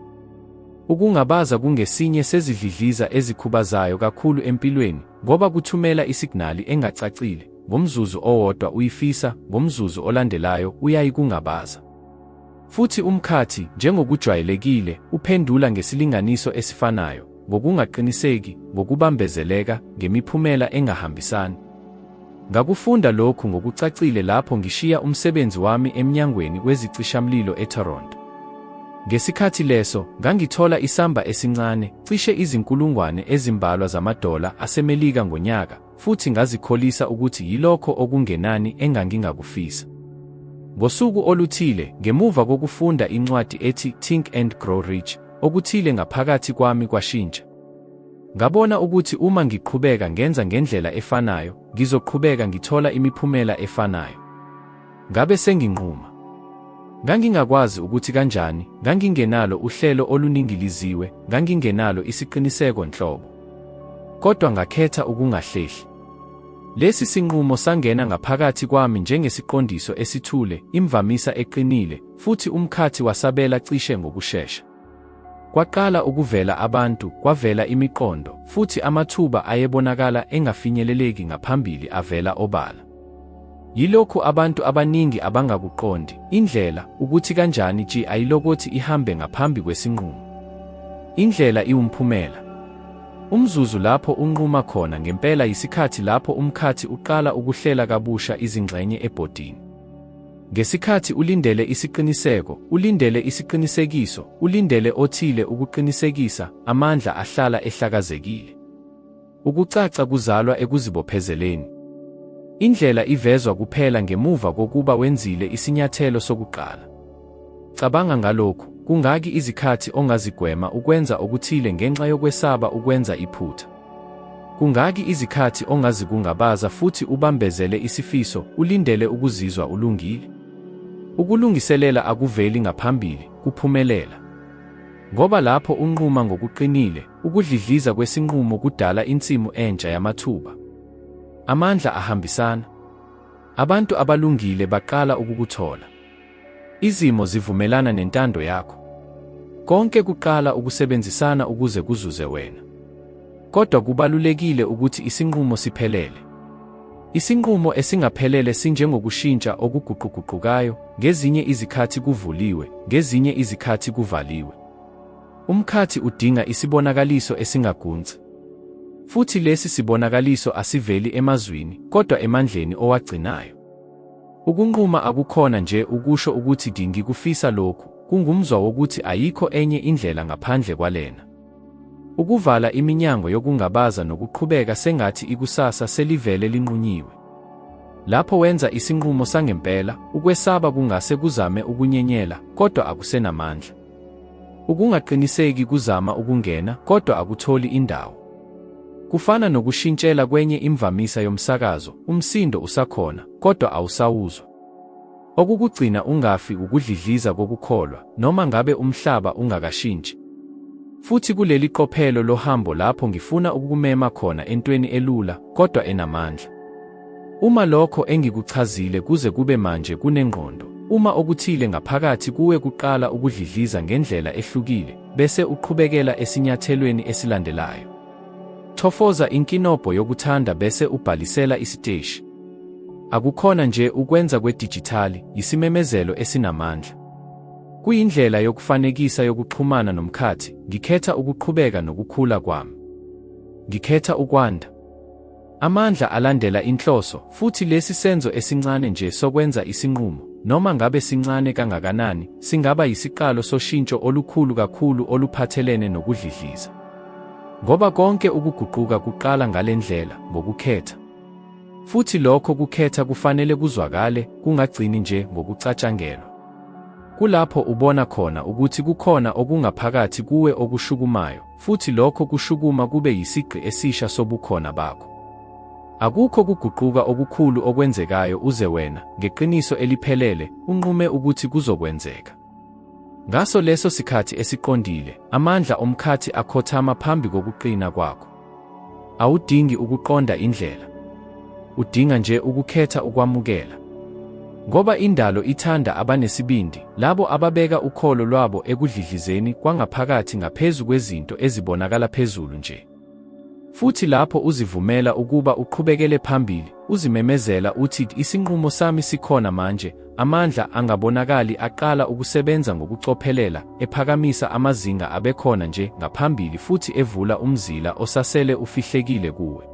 Ukungabaza kungesinye sezidlidliza ezikhubazayo kakhulu empilweni, ngoba kuthumela isignali engacacile, ngomzuzu owodwa uyifisa, ngomzuzu olandelayo uyayikungabaza. Futhi umkhathi, njengokujwayelekile, uphendula ngesilinganiso esifanayo, ngokungaqiniseki, ngokubambezeleka, ngemiphumela engahambisani. Ngakufunda lokhu ngokucacile lapho ngishiya umsebenzi wami emnyangweni wezicishamlilo eToronto. Ngesikhathi leso, ngangithola isamba esincane, cishe izinkulungwane ezimbalwa zamadola aseMelika ngonyaka, futhi ngazikholisa ukuthi yilokho okungenani engangingakufisa. Ngosuku oluthile, ngemuva kokufunda incwadi ethi Think and Grow Rich, okuthile ngaphakathi kwami kwashintsha. Ngabona ukuthi uma ngiqhubeka ngenza ngendlela efanayo, ngizoqhubeka ngithola imiphumela efanayo. Ngabe senginquma. Ngangingakwazi ukuthi kanjani, ngangingenalo uhlelo oluningiliziwe, ngangingenalo isiqiniseko nhlobo. Kodwa ngakhetha ukungahlehli. Lesi sinqumo sangena ngaphakathi kwami njengesiqondiso esithule, imvamisa eqinile, futhi umkhathi wasabela cishe ngokushesha. Kwaqala ukuvela abantu, kwavela imiqondo, futhi amathuba ayebonakala engafinyeleleki ngaphambili avela obala. Yilokhu abantu abaningi abangakuqondi, indlela, ukuthi kanjani ji ayilokothi ihambe ngaphambi kwesinqumo. Indlela iwumphumela. Umzuzu lapho unquma khona ngempela yisikhathi lapho umkhathi uqala ukuhlela kabusha izingxenye ebhodini. Ngesikhathi ulindele isiqiniseko, ulindele isiqinisekiso, ulindele othile ukuqinisekisa, amandla ahlala ehlakazekile. Ukucaca kuzalwa ekuzibophezeleni. Indlela ivezwa kuphela ngemuva kokuba wenzile isinyathelo sokuqala. Cabanga ngalokhu, kungaki izikhathi ongazigwema ukwenza okuthile ngenxa yokwesaba ukwenza iphutha? Kungaki izikhathi ongazikungabaza futhi ubambezele isifiso, ulindele ukuzizwa ulungile? Ukulungiselela akuveli ngaphambili, kuphumelela. Ngoba lapho unquma ngokuqinile, ukudlidliza kwesinqumo kudala insimu entsha yamathuba. Amandla ahambisana. Abantu abalungile baqala ukukuthola. Izimo zivumelana nentando yakho. Konke kuqala ukusebenzisana ukuze kuzuze wena. Kodwa kubalulekile ukuthi isinqumo siphelele. Isinqumo esingaphelele sinjengokushintsha okuguquguqukayo, ngezinye izikhathi kuvuliwe, ngezinye izikhathi kuvaliwe. Umkhathi udinga isibonakaliso esingagunci. Futhi lesi sibonakaliso asiveli emazwini, kodwa emandleni owagcinayo. Ukunquma akukhona nje ukusho ukuthi ngikufisa lokhu, kungumzwa wokuthi ayikho enye indlela ngaphandle kwalena. Ukuvala iminyango yokungabaza nokuqhubeka sengathi ikusasa selivele linqunyiwe. Lapho wenza isinqumo sangempela, ukwesaba kungase kuzame ukunyenyela, kodwa akusenamandla. Ukungaqiniseki kuzama ukungena, kodwa akutholi indawo. Kufana nokushintshela kwenye imvamisa yomsakazo, umsindo usakhona, kodwa awusawuzwa. Okukugcina ungafi wukudlidliza kokukholwa, noma ngabe umhlaba ungakashintshi. Futhi kuleli qophelo lohambo lapho ngifuna ukukumema khona entweni elula, kodwa enamandla. Uma lokho engikuchazile kuze kube manje kunengqondo, uma okuthile ngaphakathi kuwe kuqala ukudlidliza ngendlela ehlukile, bese uqhubekela esinyathelweni esilandelayo. Chofoza inkinobho yokuthanda bese ubhalisela isiteshi. Akukhona nje ukwenza kwedijithali, yisimemezelo esinamandla. Kuyindlela yokufanekisa yokuxhumana nomkhathi, ngikhetha ukuqhubeka nokukhula kwami. Ngikhetha ukwanda. Amandla alandela inhloso, futhi lesi senzo esincane nje sokwenza isinqumo, noma ngabe sincane kangakanani, singaba yisiqalo soshintsho olukhulu kakhulu oluphathelene nokudlidliza. Ngoba konke ukuguquka kuqala ngale ndlela, ngokukhetha. Futhi lokho kukhetha kufanele kuzwakale, kungagcini nje ngokucatshangelwa. Kulapho ubona khona ukuthi kukhona okungaphakathi kuwe okushukumayo, futhi lokho kushukuma kube yisigqi esisha sobukhona bakho. Akukho kuguquka okukhulu okwenzekayo uze wena, ngeqiniso eliphelele, unqume ukuthi kuzokwenzeka. Ngaso leso sikhathi esiqondile, amandla omkhathi akhothama phambi kokuqina kwakho. Awudingi ukuqonda indlela. Udinga nje ukukhetha ukwamukela. Ngoba indalo ithanda abanesibindi, labo ababeka ukholo lwabo ekudlidlizeni kwangaphakathi ngaphezu kwezinto ezibonakala phezulu nje. Futhi lapho uzivumela ukuba uqhubekele phambili, uzimemezela uthi isinqumo sami sikhona manje, amandla angabonakali aqala ukusebenza ngokucophelela, ephakamisa amazinga abekhona nje ngaphambili futhi evula umzila osasele ufihlekile kuwe.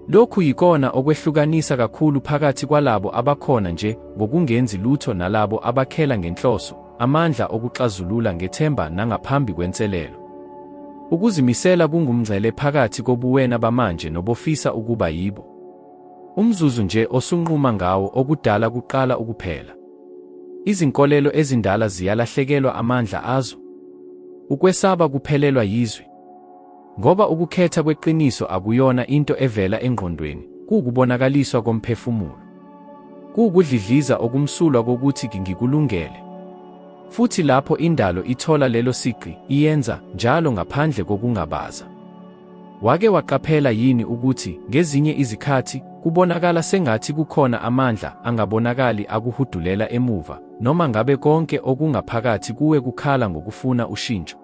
Lokhu yikona okwehlukanisa kakhulu phakathi kwalabo abakhona nje ngokungenzi lutho nalabo abakhela ngenhloso, amandla okuxazulula ngethemba nangaphambi kwenselelo. Ukuzimisela kungumngcele phakathi kobuwena bamanje nobofisa ukuba yibo. Umzuzu nje osunquma ngawo okudala kuqala ukuphela. Izinkolelo ezindala ziyalahlekelwa amandla azo. Ukwesaba kuphelelwa yizwi. Ngoba ukukhetha kweqiniso akuyona into evela engqondweni, kuwukubonakaliswa komphefumulo. Kuwukudlidliza okumsulwa kokuthi ngikulungele. Futhi lapho indalo ithola lelo sigqi, iyenza njalo ngaphandle kokungabaza. Wake waqaphela yini ukuthi ngezinye izikhathi kubonakala sengathi kukhona amandla angabonakali akuhudulela emuva, noma ngabe konke okungaphakathi kuwe kukhala ngokufuna ushintsho?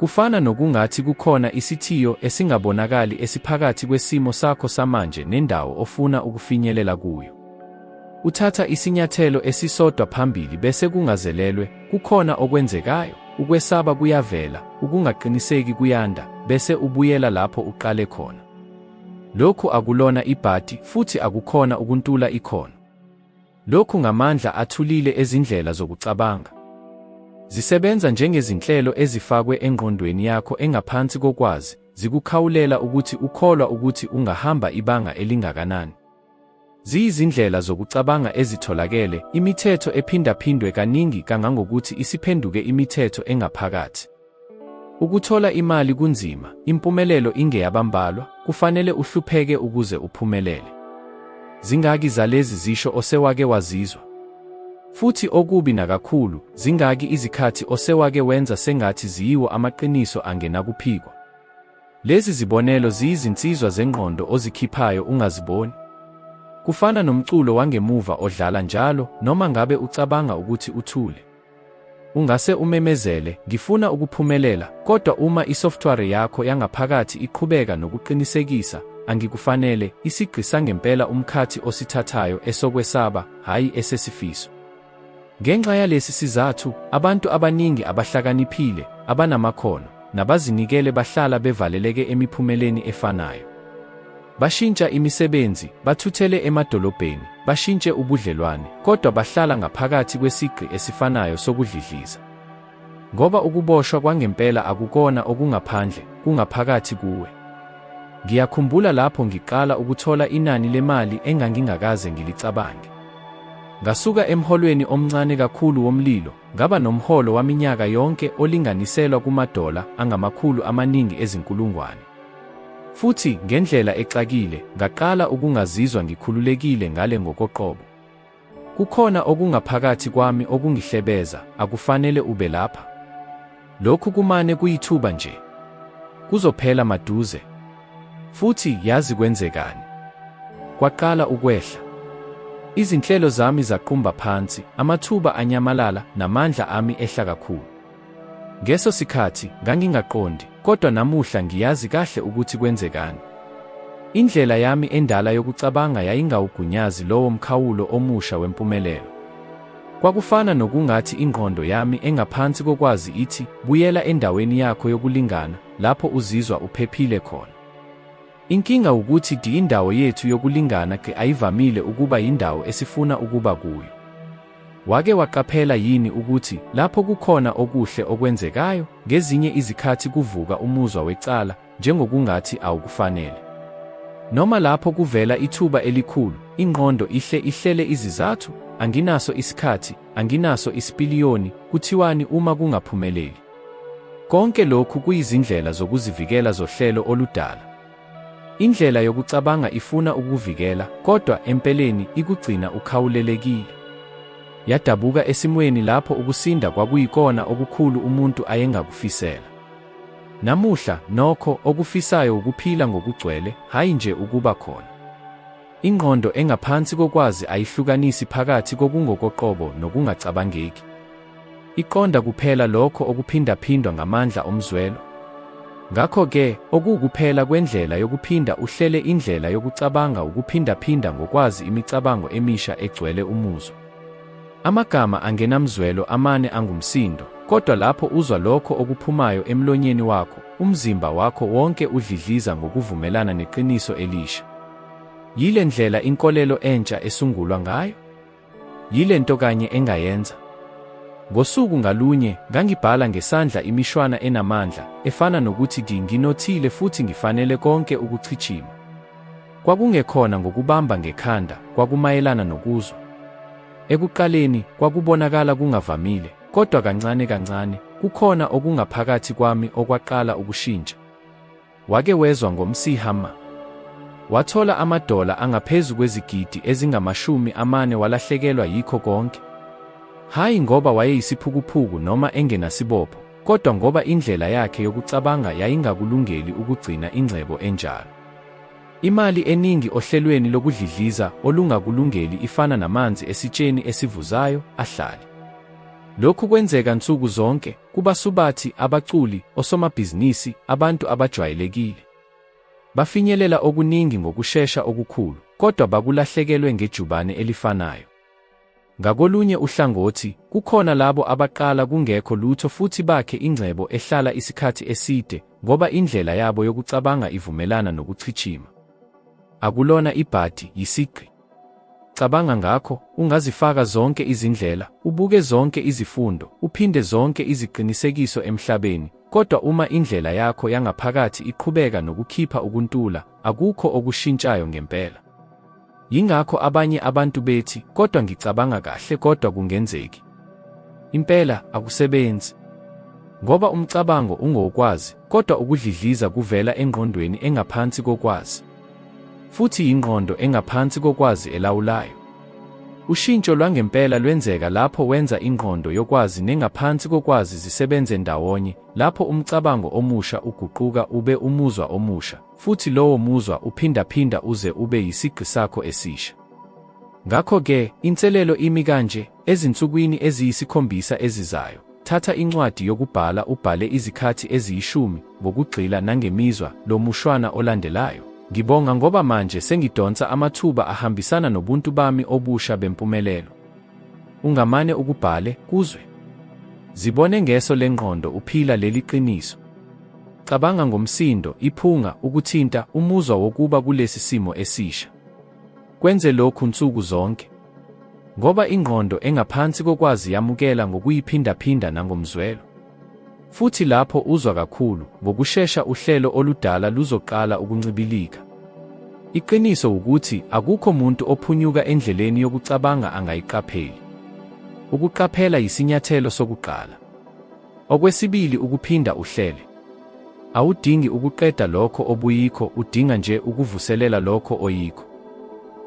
Kufana nokungathi kukhona isithiyo esingabonakali esiphakathi kwesimo sakho samanje nendawo ofuna ukufinyelela kuyo. Uthatha isinyathelo esisodwa phambili bese kungazelelwe, kukhona okwenzekayo, ukwesaba kuyavela, ukungaqiniseki kuyanda, bese ubuyela lapho uqale khona. Lokhu akulona ibhadi futhi akukhona ukuntula ikhono. Lokhu ngamandla athulile ezindlela zokucabanga. Zisebenza njengezinhlelo ezifakwe engqondweni yakho engaphansi kokwazi, zikukhawulela ukuthi ukholwa ukuthi ungahamba ibanga elingakanani. Ziyizindlela zokucabanga ezitholakele, imithetho ephindaphindwe kaningi kangangokuthi isiphenduke imithetho engaphakathi. Ukuthola imali kunzima, impumelelo ingeyabambalwa, kufanele uhlupheke ukuze uphumelele. Zingaki zalezi zisho osewake wazizwa? Futhi okubi nakakhulu, zingaki izikhathi osewake wenza sengathi ziyiwo amaqiniso angenakuphikwa? Lezi zibonelo ziyizinsizwa zengqondo ozikhiphayo ungaziboni. Kufana nomculo wangemuva odlala njalo noma ngabe ucabanga ukuthi uthule. Ungase umemezele, Ngifuna ukuphumelela, kodwa uma isoftware yakho yangaphakathi iqhubeka nokuqinisekisa, Angikufanele, isigqi sangempela umkhathi osithathayo esokwesaba, hhayi esesifiso. Ngenxa yalesi sizathu, abantu abaningi abahlakaniphile, abanamakhono, nabazinikele bahlala bevaleleke emiphumeleni efanayo. Bashintsha imisebenzi, bathuthele emadolobheni, bashintshe ubudlelwane, kodwa bahlala ngaphakathi kwesigqi esifanayo sokudlidliza. Ngoba ukuboshwa kwangempela akukona okungaphandle, kungaphakathi kuwe. Ngiyakhumbula lapho ngiqala ukuthola inani lemali engangingakaze ngilicabange. Ngasuka emholweni omncane kakhulu womlilo, ngaba nomholo waminyaka yonke olinganiselwa kumadola angamakhulu amaningi ezinkulungwane. Futhi, ngendlela exakile, ngaqala ukungazizwa ngikhululekile ngale ngokoqobo. Kukhona okungaphakathi kwami okungihlebeza, akufanele ube lapha. Lokhu kumane kuyithuba nje. Kuzophela maduze. Futhi yazi kwenzekani? Kwaqala ukwehla. Izinhlelo zami zaqumba phansi, amathuba anyamalala, namandla ami ehla kakhulu. Ngeso sikhathi, ngangingaqondi, kodwa namuhla ngiyazi kahle ukuthi kwenzekani. Indlela yami endala yokucabanga yayingawugunyazi lowo mkhawulo omusha wempumelelo. Kwakufana nokungathi ingqondo yami engaphansi kokwazi ithi, Buyela endaweni yakho yokulingana, lapho uzizwa uphephile khona. Inkinga wukuthi indawo yethu yokulingana ayivamile ukuba yindawo esifuna ukuba kuyo. Wake waqaphela yini ukuthi lapho kukhona okuhle okwenzekayo, ngezinye izikhathi kuvuka umuzwa wecala, njengokungathi awukufanele? Noma lapho kuvela ithuba elikhulu, ingqondo ihle ihlele izizathu, Anginaso isikhathi, anginaso isipiliyoni, kuthiwani uma kungaphumeleli? Konke lokhu kuyizindlela zokuzivikela zohlelo oludala. Indlela yokucabanga ifuna ukukuvikela, kodwa empeleni ikugcina ukhawulelekile. Yadabuka esimweni lapho ukusinda kwakuyikona okukhulu umuntu ayengakufisela. Namuhla, nokho, okufisayo wukuphila ngokugcwele, hhayi nje ukuba khona. Ingqondo engaphansi kokwazi ayihlukanisi phakathi kokungokoqobo nokungacabangeki. Iqonda kuphela lokho okuphindaphindwa ngamandla omzwelo. Ngakho-ke, okuwukuphela kwendlela yokuphinda uhlele indlela yokucabanga wukuphindaphinda ngokwazi imicabango emisha egcwele umuzwa. Amagama angenamzwelo amane angumsindo, kodwa lapho uzwa lokho okuphumayo emlonyeni wakho, umzimba wakho wonke udlidliza ngokuvumelana neqiniso elisha. Yile ndlela inkolelo entsha esungulwa ngayo. Yile nto kanye engayenza. Ngosuku ngalunye, ngangibhala ngesandla imishwana enamandla, efana nokuthi Nginothile futhi ngifanele konke ukuchichima. Kwakungekhona ngokubamba ngekhanda, kwakumayelana nokuzwa. Ekuqaleni, kwakubonakala kungavamile, kodwa kancane kancane, kukhona okungaphakathi kwami okwaqala ukushintsha. Wake wezwa ngoMC Hammer? Wathola amadola angaphezu kwezigidi ezingama-40 walahlekelwa yikho konke. Hhayi ngoba wayeyisiphukuphuku noma engenasibopho, kodwa ngoba indlela yakhe yokucabanga yayingakulungeli ukugcina ingcebo enjalo. Imali eningi ohlelweni lokudlidliza olungakulungeli ifana namanzi esitsheni esivuzayo, ahlali. Lokhu kwenzeka nsuku zonke, kubasubathi, abaculi, osomabhizinisi, abantu abajwayelekile. Bafinyelela okuningi ngokushesha okukhulu, kodwa bakulahlekelwe ngejubane elifanayo. Ngakolunye uhlangothi, kukhona labo abaqala kungekho lutho futhi bakhe ingcebo ehlala isikhathi eside ngoba indlela yabo yokucabanga ivumelana nokuchichima. Akulona ibhadi, yisigqi. Cabanga ngakho, ungazifaka zonke izindlela, ubuke zonke izifundo, uphinde zonke iziqinisekiso emhlabeni, kodwa uma indlela yakho yangaphakathi iqhubeka nokukhipha ukuntula, akukho okushintshayo ngempela. Yingakho abanye abantu bethi, kodwa ngicabanga kahle kodwa kungenzeki. Impela, akusebenzi. Ngoba umcabango ungowokwazi, kodwa ukudlidliza kuvela engqondweni engaphansi kokwazi. Futhi yingqondo engaphansi kokwazi elawulayo. Ushintsho lwangempela lwenzeka lapho wenza ingqondo yokwazi nengaphansi kokwazi zisebenze ndawonye, lapho umcabango omusha uguquka ube umuzwa omusha, futhi lowo muzwa uphindaphinda uze ube yisigqi sakho esisha. Ngakho-ke, inselelo imi kanje, ezinsukwini eziyisikhombisa ezizayo, thatha incwadi yokubhala ubhale izikhathi eziyishumi, ngokugxila nangemizwa, lo mushwana olandelayo, Ngibonga ngoba manje sengidonsa amathuba ahambisana nobuntu bami obusha bempumelelo. Ungamane ukubhale, kuzwe. Zibone ngeso lengqondo uphila leli qiniso. Cabanga ngomsindo, iphunga, ukuthinta, umuzwa wokuba kulesi simo esisha. Kwenze lokhu nsuku zonke. Ngoba ingqondo engaphansi kokwazi yamukela ngokuyiphindaphinda nangomzwelo. Futhi lapho uzwa kakhulu, ngokushesha uhlelo oludala luzoqala ukuncibilika. Iqiniso wukuthi akukho muntu ophunyuka endleleni yokucabanga angayiqapheli. Ukuqaphela yisinyathelo sokuqala. Okwesibili ukuphinda uhlele. Awudingi ukuqeda lokho obuyikho udinga nje ukuvuselela lokho oyikho.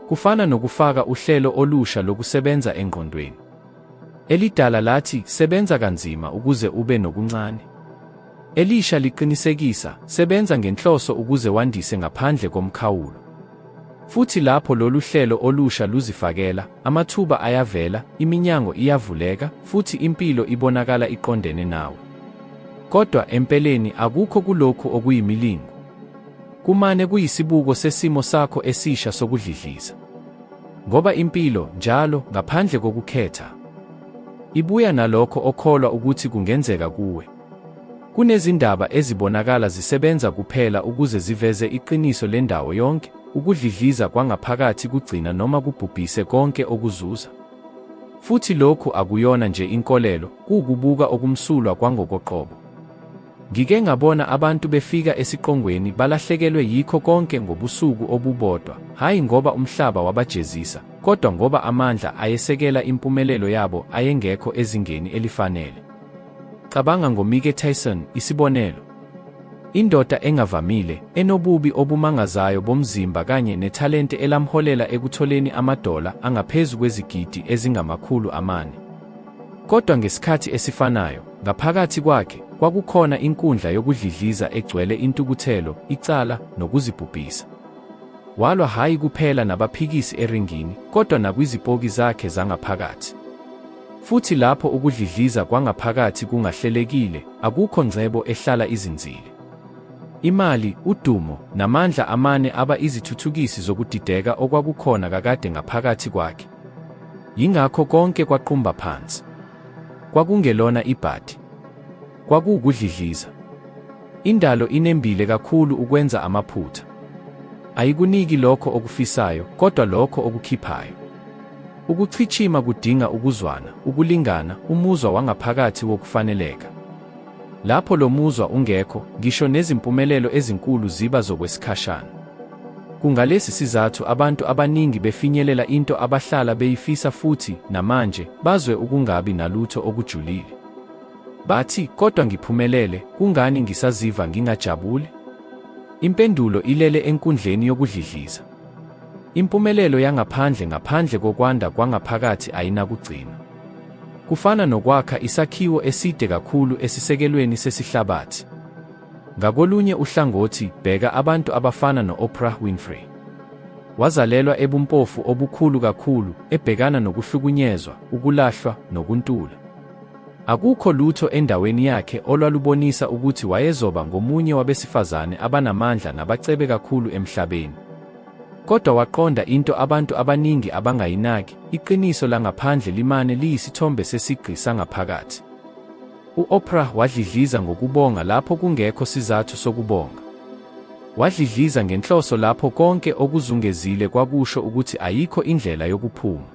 Kufana nokufaka uhlelo olusha lokusebenza engqondweni. Elidala lathi sebenza kanzima ukuze ube nokuncane. Elisha liqinisekisa sebenza ngenhloso ukuze wandise ngaphandle komkhawulo. Futhi lapho lolu hlelo olusha luzifakela, amathuba ayavela, iminyango iyavuleka, futhi impilo ibonakala iqondene nawe. Kodwa empeleni akukho kulokhu okuyimilingo. Kumane kuyisibuko sesimo sakho esisha sokudlidliza. Ngoba impilo, njalo, ngaphandle kokukhetha, ibuya nalokho okholwa ukuthi kungenzeka kuwe. Kunezindaba ezibonakala zisebenza kuphela ukuze ziveze iqiniso lendawo yonke, ukudlidliza kwangaphakathi kugcina noma kubhubhise konke okuzuza. Futhi lokhu akuyona nje inkolelo, kuwukubuka okumsulwa kwangokoqobo. Ngike ngabona abantu befika esiqongweni balahlekelwe yikho konke ngobusuku obubodwa, hhayi ngoba umhlaba wabajezisa, kodwa ngoba amandla ayesekela impumelelo yabo ayengekho ezingeni elifanele. Cabanga ngoMike Tyson, isibonelo. Indoda engavamile, enobubi obumangazayo bomzimba kanye nethalente elamholela ekutholeni amadola angaphezu kwezigidi ezingama-400. Kodwa ngesikhathi esifanayo, ngaphakathi kwakhe kwakukhona inkundla yokudlidliza egcwele intukuthelo, icala, nokuzibhubhisa. Walwa hhayi kuphela nabaphikisi eringini, kodwa nakwizipoki zakhe zangaphakathi. Futhi lapho ukudlidliza kwangaphakathi kungahlelekile, akukho ngcebo ehlala izinzile. Imali, udumo, namandla amane aba izithuthukisi zokudideka okwakukhona kakade ngaphakathi kwakhe. Yingakho konke kwaqumba phansi. Kwakungelona ibhadi. Kwakuwukudlidliza. Indalo inembile kakhulu ukwenza amaphutha. Ayikuniki lokho okufisayo, kodwa lokho okukhiphayo. Ukuchichima kudinga ukuzwana, ukulingana, umuzwa wangaphakathi wokufaneleka. Lapho lo muzwa ungekho, ngisho nezimpumelelo ezinkulu ziba zokwesikhashana. Kungalesi sizathu abantu abaningi befinyelela into abahlala beyifisa futhi, namanje, bazwe ukungabi nalutho okujulile. Bathi, Kodwa ngiphumelele, kungani ngisaziva ngingajabuli? Impendulo ilele enkundleni yokudlidliza. Impumelelo yangaphandle ngaphandle kokwanda kwangaphakathi ayinakugcina. Kufana nokwakha isakhiwo eside kakhulu esisekelweni sesihlabathi. Ngakolunye uhlangothi, bheka abantu abafana no-Oprah Winfrey. Wazalelwa ebumpofu obukhulu kakhulu, ebhekana nokuhlukunyezwa, ukulahlwa, nokuntula. Akukho lutho endaweni yakhe olwalubonisa ukuthi wayezoba ngomunye wabesifazane abanamandla nabacebe kakhulu emhlabeni. Kodwa waqonda into abantu abaningi abangayinaki, iqiniso langaphandle limane liyisithombe sesigqi sangaphakathi. U-Oprah wadlidliza ngokubonga lapho kungekho sizathu sokubonga. Wadlidliza ngenhloso lapho konke okuzungezile kwakusho ukuthi ayikho indlela yokuphuma.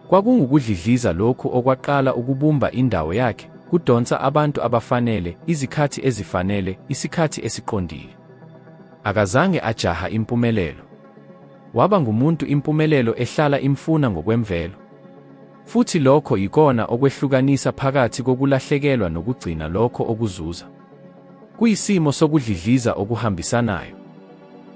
Kwakungukudlidliza lokhu okwaqala ukubumba indawo yakhe, kudonsa abantu abafanele, izikhathi ezifanele, isikhathi esiqondile. Akazange ajaha impumelelo. Waba ngumuntu impumelelo ehlala imfuna ngokwemvelo. Futhi lokho yikona okwehlukanisa phakathi kokulahlekelwa nokugcina lokho okuzuza. Kuyisimo sokudlidliza okuhambisanayo.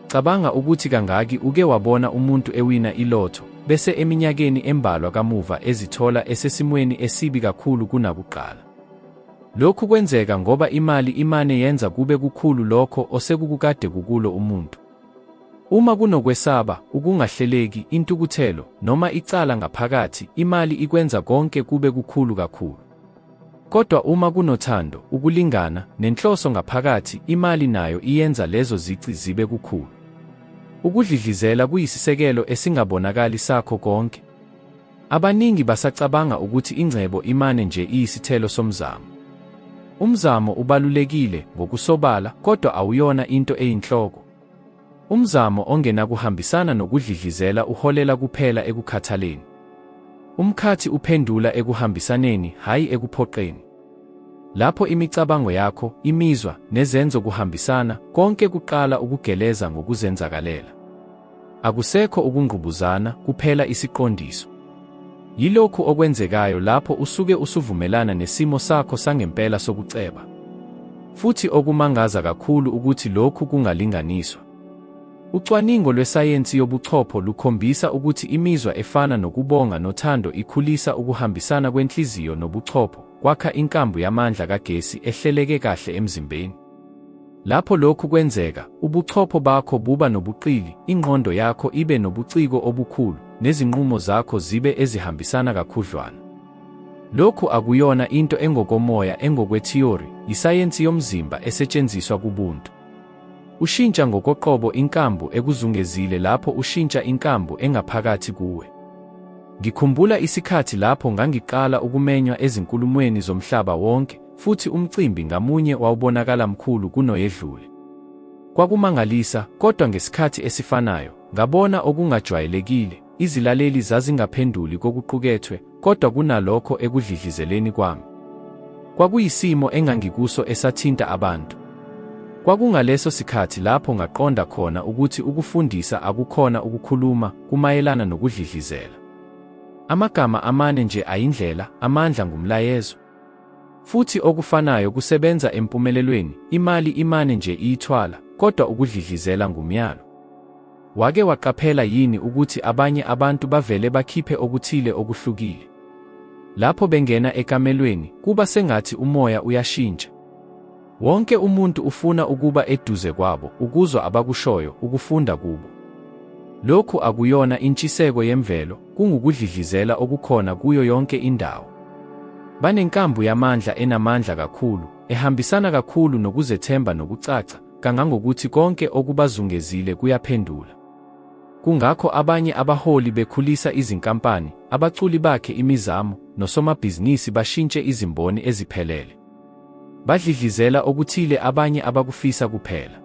Cabanga ukuthi kangaki uke wabona umuntu ewina i-lotto, bese eminyakeni embalwa kamuva ezithola esesimweni esibi kakhulu kunakuqala. Lokhu kwenzeka ngoba imali imane yenza kube kukhulu lokho osekukukade kukulo umuntu. Uma kunokwesaba, ukungahleleki, intukuthelo, noma icala ngaphakathi, imali ikwenza konke kube kukhulu kakhulu. Kodwa uma kunothando, ukulingana, nenhloso ngaphakathi, imali nayo iyenza lezo zici zibe kukhulu. Ukudlidlizela kuyisisekelo esingabonakali sakho konke. Abaningi basacabanga ukuthi ingcebo imane nje iyisithelo somzamo. Umzamo ubalulekile, ngokusobala, kodwa awuyona into eyinhloko. Umzamo ongenakuhambisana nokudlidlizela uholela kuphela ekukhathaleni. Umkhathi uphendula ekuhambisaneni, hhayi ekuphoqeni. Lapho imicabango yakho, imizwa, nezenzo kuhambisana, konke kuqala ukugeleza ngokuzenzakalela. Akusekho ukungqubuzana, kuphela isiqondiso. Yilokhu okwenzekayo lapho usuke usuvumelana nesimo sakho sangempela sokuceba. Futhi okumangaza kakhulu ukuthi lokhu kungalinganiswa. Ucwaningo lwesayensi yobuchopho lukhombisa ukuthi imizwa efana nokubonga nothando ikhulisa ukuhambisana kwenhliziyo nobuchopho, kwakha inkambu yamandla kagesi ehleleke kahle emzimbeni. Lapho lokhu kwenzeka, ubuchopho bakho buba nobuqili, ingqondo yakho ibe nobuciko obukhulu, nezinqumo zakho zibe ezihambisana kakhudlwana. Lokhu akuyona into engokomoya engokwethiyori, yisayensi yomzimba esetshenziswa kubuntu. Ushintsha ngokoqobo inkambu ekuzungezile lapho ushintsha inkambu engaphakathi kuwe. Ngikhumbula isikhathi lapho ngangiqala ukumenywa ezinkulumweni zomhlaba wonke, futhi umcimbi ngamunye wawubonakala mkhulu kunoyedlule. Kwakumangalisa, kodwa ngesikhathi esifanayo, ngabona okungajwayelekile, izilaleli zazingaphenduli kokuqukethwe, kodwa kunalokho ekudlidlizeleni kwami. Kwakuyisimo engangikuso esathinta abantu. Kwakungaleso sikhathi lapho ngaqonda khona ukuthi ukufundisa akukhona ukukhuluma, kumayelana nokudlidlizela. Amagama amane nje ayindlela, amandla ngumlayezo. Futhi okufanayo kusebenza empumelelweni, imali imane nje iyithwala, kodwa ukudlidlizela ngumyalo. Wake waqaphela yini ukuthi abanye abantu bavele bakhiphe okuthile okuhlukile? Lapho bengena ekamelweni, kuba sengathi umoya uyashintsha. Wonke umuntu ufuna ukuba eduze kwabo, ukuzwa abakushoyo, ukufunda kubo. Lokhu akuyona intshiseko yemvelo, kungukudlidlizela okukhona kuyo yonke indawo. Banenkambu yamandla enamandla kakhulu, ehambisana kakhulu nokuzethemba nokucaca, kangangokuthi konke okubazungezile kuyaphendula. Kungakho abanye abaholi bekhulisa izinkampani, abaculi bakhe imizamo, nosomabhizinisi bashintshe izimboni eziphelele. Badlidlizela okuthile abanye abakufisa kuphela.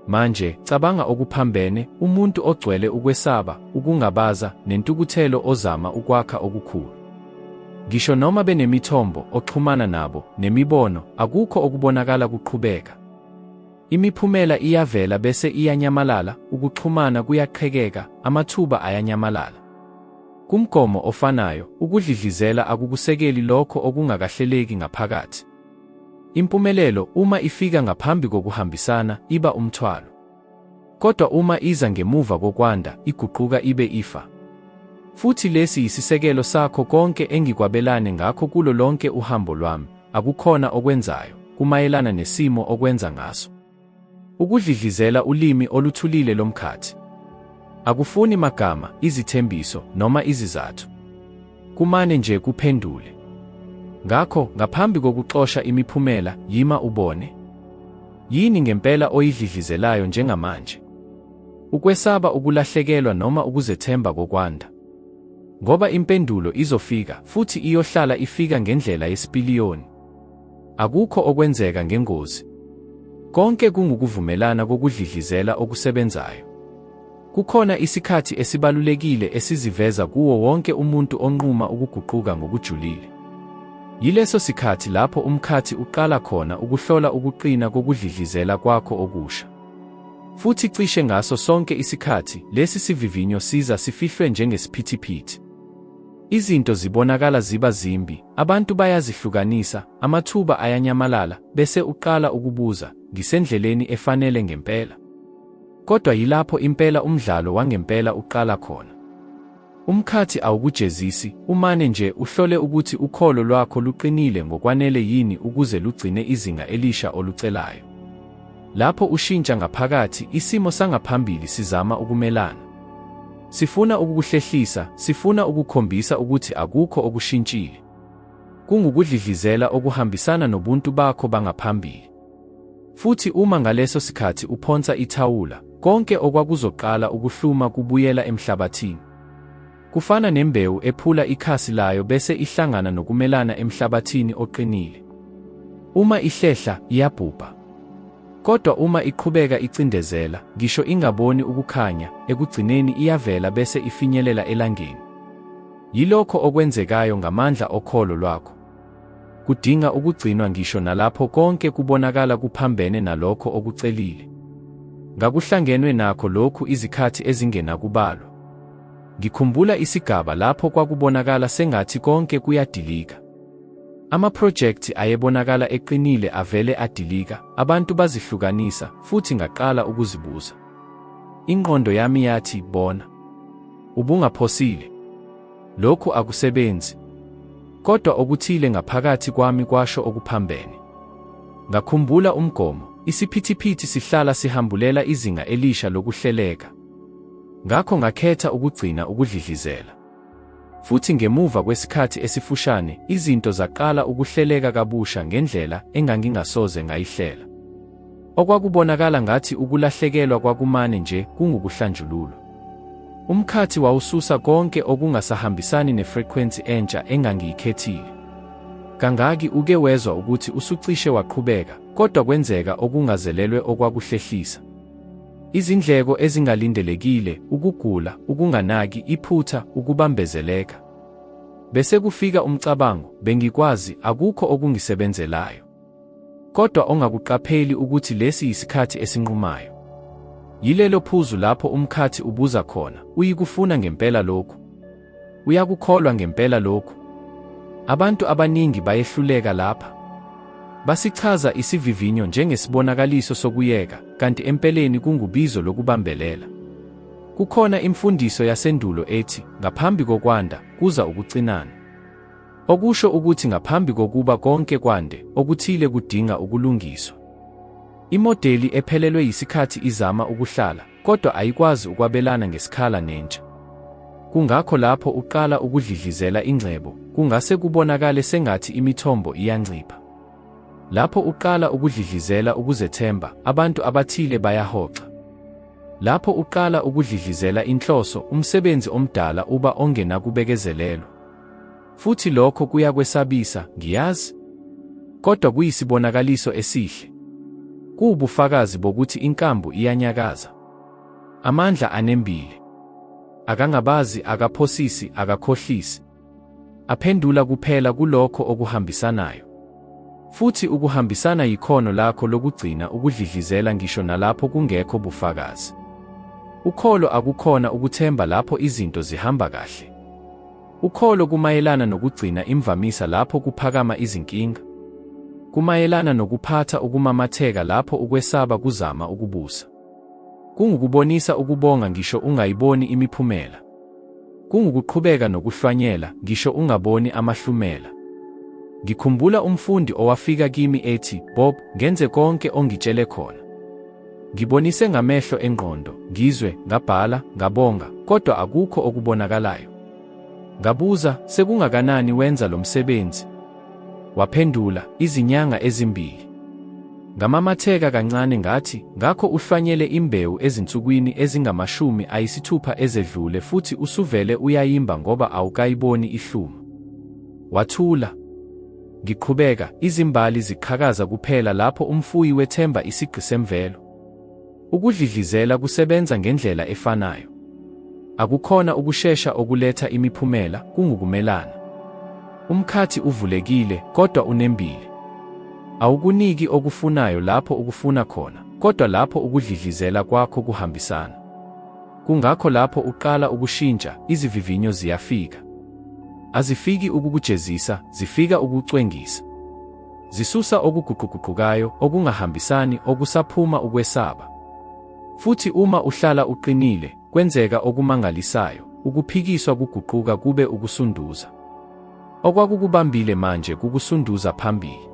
Manje, cabanga okuphambene, umuntu ogcwele ukwesaba, ukungabaza, nentukuthelo ozama ukwakha okukhulu. Ngisho noma benemithombo, oxhumana nabo, nemibono, akukho okubonakala kuqhubeka. Imiphumela iyavela bese iyanyamalala, ukuxhumana kuyaqhekeka, amathuba ayanyamalala. Kumgomo ofanayo, ukudlidlizela akukusekeli lokho okungakahleleki ngaphakathi. Impumelelo, uma ifika ngaphambi kokuhambisana, iba umthwalo. Kodwa uma iza ngemuva kokwanda, iguquka ibe ifa. Futhi lesi yisisekelo sakho konke engikwabelane ngakho kulo lonke uhambo lwami, akukhona okwenzayo, kumayelana nesimo okwenza ngaso. Ukudlidlizela ulimi oluthulile lomkhathi. Akufuni magama, izithembiso, noma izizathu. Kumane nje kuphendule. Ngakho, ngaphambi kokuxosha imiphumela, yima ubone. Yini ngempela oyidlidlizelayo njengamanje? Ukwesaba ukulahlekelwa noma ukuzethemba kokwanda? Ngoba impendulo izofika, futhi iyohlala ifika ngendlela yesipiliyoni. Akukho okwenzeka ngengozi. Konke kungukuvumelana kokudlidlizela okusebenzayo. Kukhona isikhathi esibalulekile esiziveza kuwo wonke umuntu onquma ukuguquka ngokujulile. Yileso sikhathi lapho umkhathi uqala khona ukuhlola ukuqina kokudlidlizela kwakho okusha. Futhi cishe ngaso sonke isikhathi, lesi sivivinyo siza sifihlwe njengesiphithiphithi. Izinto zibonakala ziba zimbi, abantu bayazihlukanisa, amathuba ayanyamalala, bese uqala ukubuza, Ngisendleleni efanele ngempela? Kodwa yilapho impela umdlalo wangempela uqala khona. Umkhathi awukujezisi, umane nje uhlole ukuthi ukholo lwakho luqinile ngokwanele yini ukuze lugcine izinga elisha olucelayo. Lapho ushintsha ngaphakathi, isimo sangaphambili sizama ukumelana. Sifuna ukukuhlehlisa, sifuna ukukhombisa ukuthi akukho okushintshile. Kungukudlidlizela okuhambisana nobuntu bakho bangaphambili. Futhi uma ngaleso sikhathi uphonsa ithawula, konke okwakuzoqala ukuhluma kubuyela emhlabathini. Kufana nembewu ephula ikhasi layo bese ihlangana nokumelana emhlabathini oqinile. Uma ihlehla, iyabhubha. Kodwa uma iqhubeka icindezela, ngisho ingaboni ukukhanya, ekugcineni iyavela bese ifinyelela elangeni. Yilokho okwenzekayo ngamandla okholo lwakho. Kudinga ukugcinwa ngisho nalapho konke kubonakala kuphambene nalokho okucelile. Ngakuhlangenwe nakho lokhu izikhathi ezingenakubalwa. Ngikhumbula isigaba lapho kwakubonakala sengathi konke kuyadilika. Amaphrojekthi ayebonakala eqinile avele adilika, abantu bazihlukanisa, futhi ngaqala ukuzibuza. Ingqondo yami yathi, Bona. Ubungaphosile. Lokhu akusebenzi. Kodwa okuthile ngaphakathi kwami kwasho okuphambene. Ngakhumbula umgomo, isiphithiphithi sihlala sihambulela izinga elisha lokuhleleka. Ngakho ngakhetha ukugcina ukudlidlizela. Futhi ngemuva kwesikhathi esifushane, izinto zaqala ukuhleleka kabusha ngendlela engangingasoze ngayihlela. Okwakubonakala ngathi ukulahlekelwa kwakumane nje kungukuhlanjululwa. Umkhathi wawususa konke okungasahambisani nefrekhwensi entsha engangiyikhethile. Kangaki uke wezwa ukuthi usucishe waqhubeka, kodwa kwenzeka okungazelelwe okwakuhlehlisa? Izindleko ezingalindelekile, ukugula, ukunganaki, iphutha, ukubambezeleka. Bese kufika umcabango, bengikwazi, akukho okungisebenzelayo. Kodwa ongakuqapheli ukuthi lesi yisikhathi esinqumayo. Yilelo phuzu lapho umkhathi ubuza khona, uyikufuna ngempela lokhu? Uyakukholwa ngempela lokhu? Abantu abaningi bayehluleka lapha. Basichaza isivivinyo njengesibonakaliso sokuyeka, kanti empeleni kungubizo lokubambelela. Kukhona imfundiso yasendulo ethi, ngaphambi kokwanda, kuza ukucinana. Okusho ukuthi ngaphambi kokuba konke kwande, okuthile kudinga ukulungiswa. Imodeli ephelelwe yisikhathi izama ukuhlala. kodwa ayikwazi ukwabelana ngesikhala nentsha. Kungakho lapho uqala ukudlidlizela ingcebo, kungase kubonakale sengathi imithombo iyancipha. Lapho uqala ukudlidlizela ukuzethemba, abantu abathile bayahoxa. Lapho uqala ukudlidlizela inhloso, umsebenzi omdala uba ongenakubekezelelwa. Futhi lokho kuyakwesabisa, ngiyazi. Kodwa kuyisibonakaliso esihle. Kuwubufakazi bokuthi inkambu iyanyakaza. Amandla anembile. Akangabazi, akaphosisi, akakhohlisi. Aphendula kuphela kulokho okuhambisanayo. Futhi ukuhambisana yikhono lakho lokugcina ukudlidlizela ngisho nalapho kungekho bufakazi. Ukholo akukhona ukuthemba lapho izinto zihamba kahle. Ukholo kumayelana nokugcina imvamisa lapho kuphakama izinkinga. Kumayelana nokuphatha ukumamatheka lapho ukwesaba kuzama ukubusa. Kungukubonisa ukubonga ngisho ungayiboni imiphumela. Kungukuqhubeka nokuhlwanyela ngisho ungaboni amahlumela. Ngikhumbula umfundi owafika kimi ethi, Bob, ngenze konke ongitshele khona. Ngibonise ngamehlo engqondo, ngizwe, ngabhala, ngabonga, kodwa akukho okubonakalayo. Ngabuza, sekungakanani wenza lo msebenzi? Waphendula, izinyanga ezimbili. Ngamamatheka kancane ngathi, ngakho uhlwanyele imbewu ezinsukwini ezingama-60 ezedlule futhi usuvele uyayimba ngoba awukayiboni ihluma. Wathula. Ngiqhubeka, izimbali ziqhakaza kuphela lapho umfuyi wethemba isigqi semvelo. Ukudlidlizela kusebenza ngendlela efanayo. Akukhona ukushesha okuletha imiphumela, kungukumelana. Umkhathi uvulekile, kodwa unembile. Awukuniki okufunayo lapho ukufuna khona, kodwa lapho ukudlidlizela kwakho kuhambisana. Kungakho lapho uqala ukushintsha, izivivinyo ziyafika. Azifiki ukukujezisa, zifika ukucwengisa. Zisusa okuguquguqukayo, okungahambisani, okusaphuma ukwesaba. Futhi uma uhlala uqinile, kwenzeka okumangalisayo, ukuphikiswa kuguquka kube ukusunduza. Okwakukubambile manje kukusunduza phambili.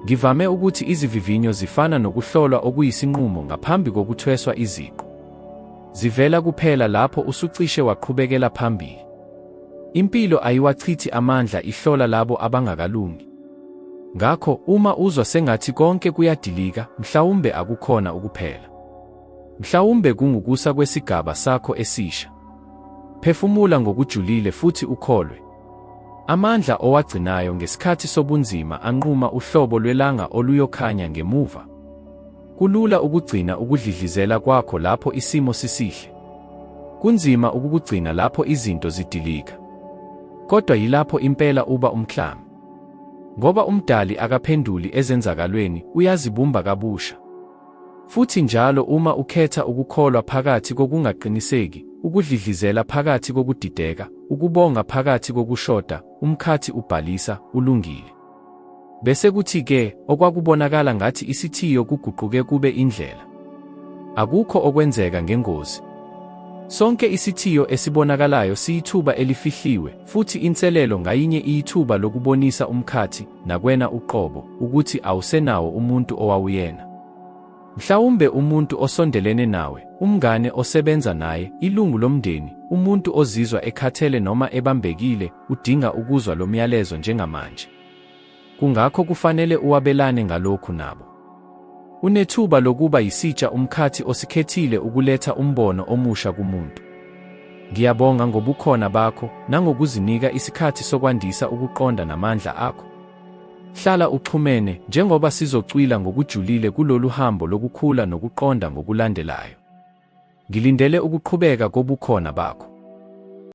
Ngivame ukuthi izivivinyo zifana nokuhlolwa okuyisinqumo ngaphambi kokuthweswa iziqu. Zivela kuphela lapho usucishe waqhubekela phambili. Impilo ayiwachithi amandla ihlola labo abangakalungi. Ngakho, uma uzwa sengathi konke kuyadilika, mhlawumbe akukhona ukuphela. Mhlawumbe kungukusa kwesigaba sakho esisha. Phefumula ngokujulile futhi ukholwe. Amandla owagcinayo ngesikhathi sobunzima anquma uhlobo lwelanga oluyokhanya ngemuva. Kulula ukugcina ukudlidlizela kwakho lapho isimo sisihle. Kunzima ukukugcina lapho izinto zidilika. Kodwa yilapho impela uba umklami. Ngoba uMdali akaphenduli ezenzakalweni, uyazibumba kabusha. Futhi njalo uma ukhetha ukukholwa phakathi kokungaqiniseki, ukudlidlizela phakathi kokudideka, ukubonga phakathi kokushoda, umkhathi ubhalisa, ulungile. Bese kuthi-ke, okwakubonakala ngathi isithiyo kuguquke kube indlela. Akukho okwenzeka ngengozi. Sonke isithiyo esibonakalayo siyithuba elifihliwe, futhi inselelo ngayinye iyithuba lokubonisa umkhathi, nakwena uqobo, ukuthi awusenawo umuntu owawuyena. Mhlawumbe umuntu osondelene nawe, umngane osebenza naye, ilungu lomndeni, umuntu ozizwa ekhathele noma ebambekile, udinga ukuzwa lo myalezo njengamanje. Kungakho kufanele uwabelane ngalokhu nabo. Unethuba lokuba yisitsha umkhathi osikhethile ukuletha umbono omusha kumuntu. Ngiyabonga ngobukhona bakho nangokuzinika isikhathi sokwandisa ukuqonda namandla akho. Hlala uxhumene njengoba sizocwila ngokujulile kulolu hambo lokukhula nokuqonda ngokulandelayo. Ngilindele ukuqhubeka kobukhona bakho.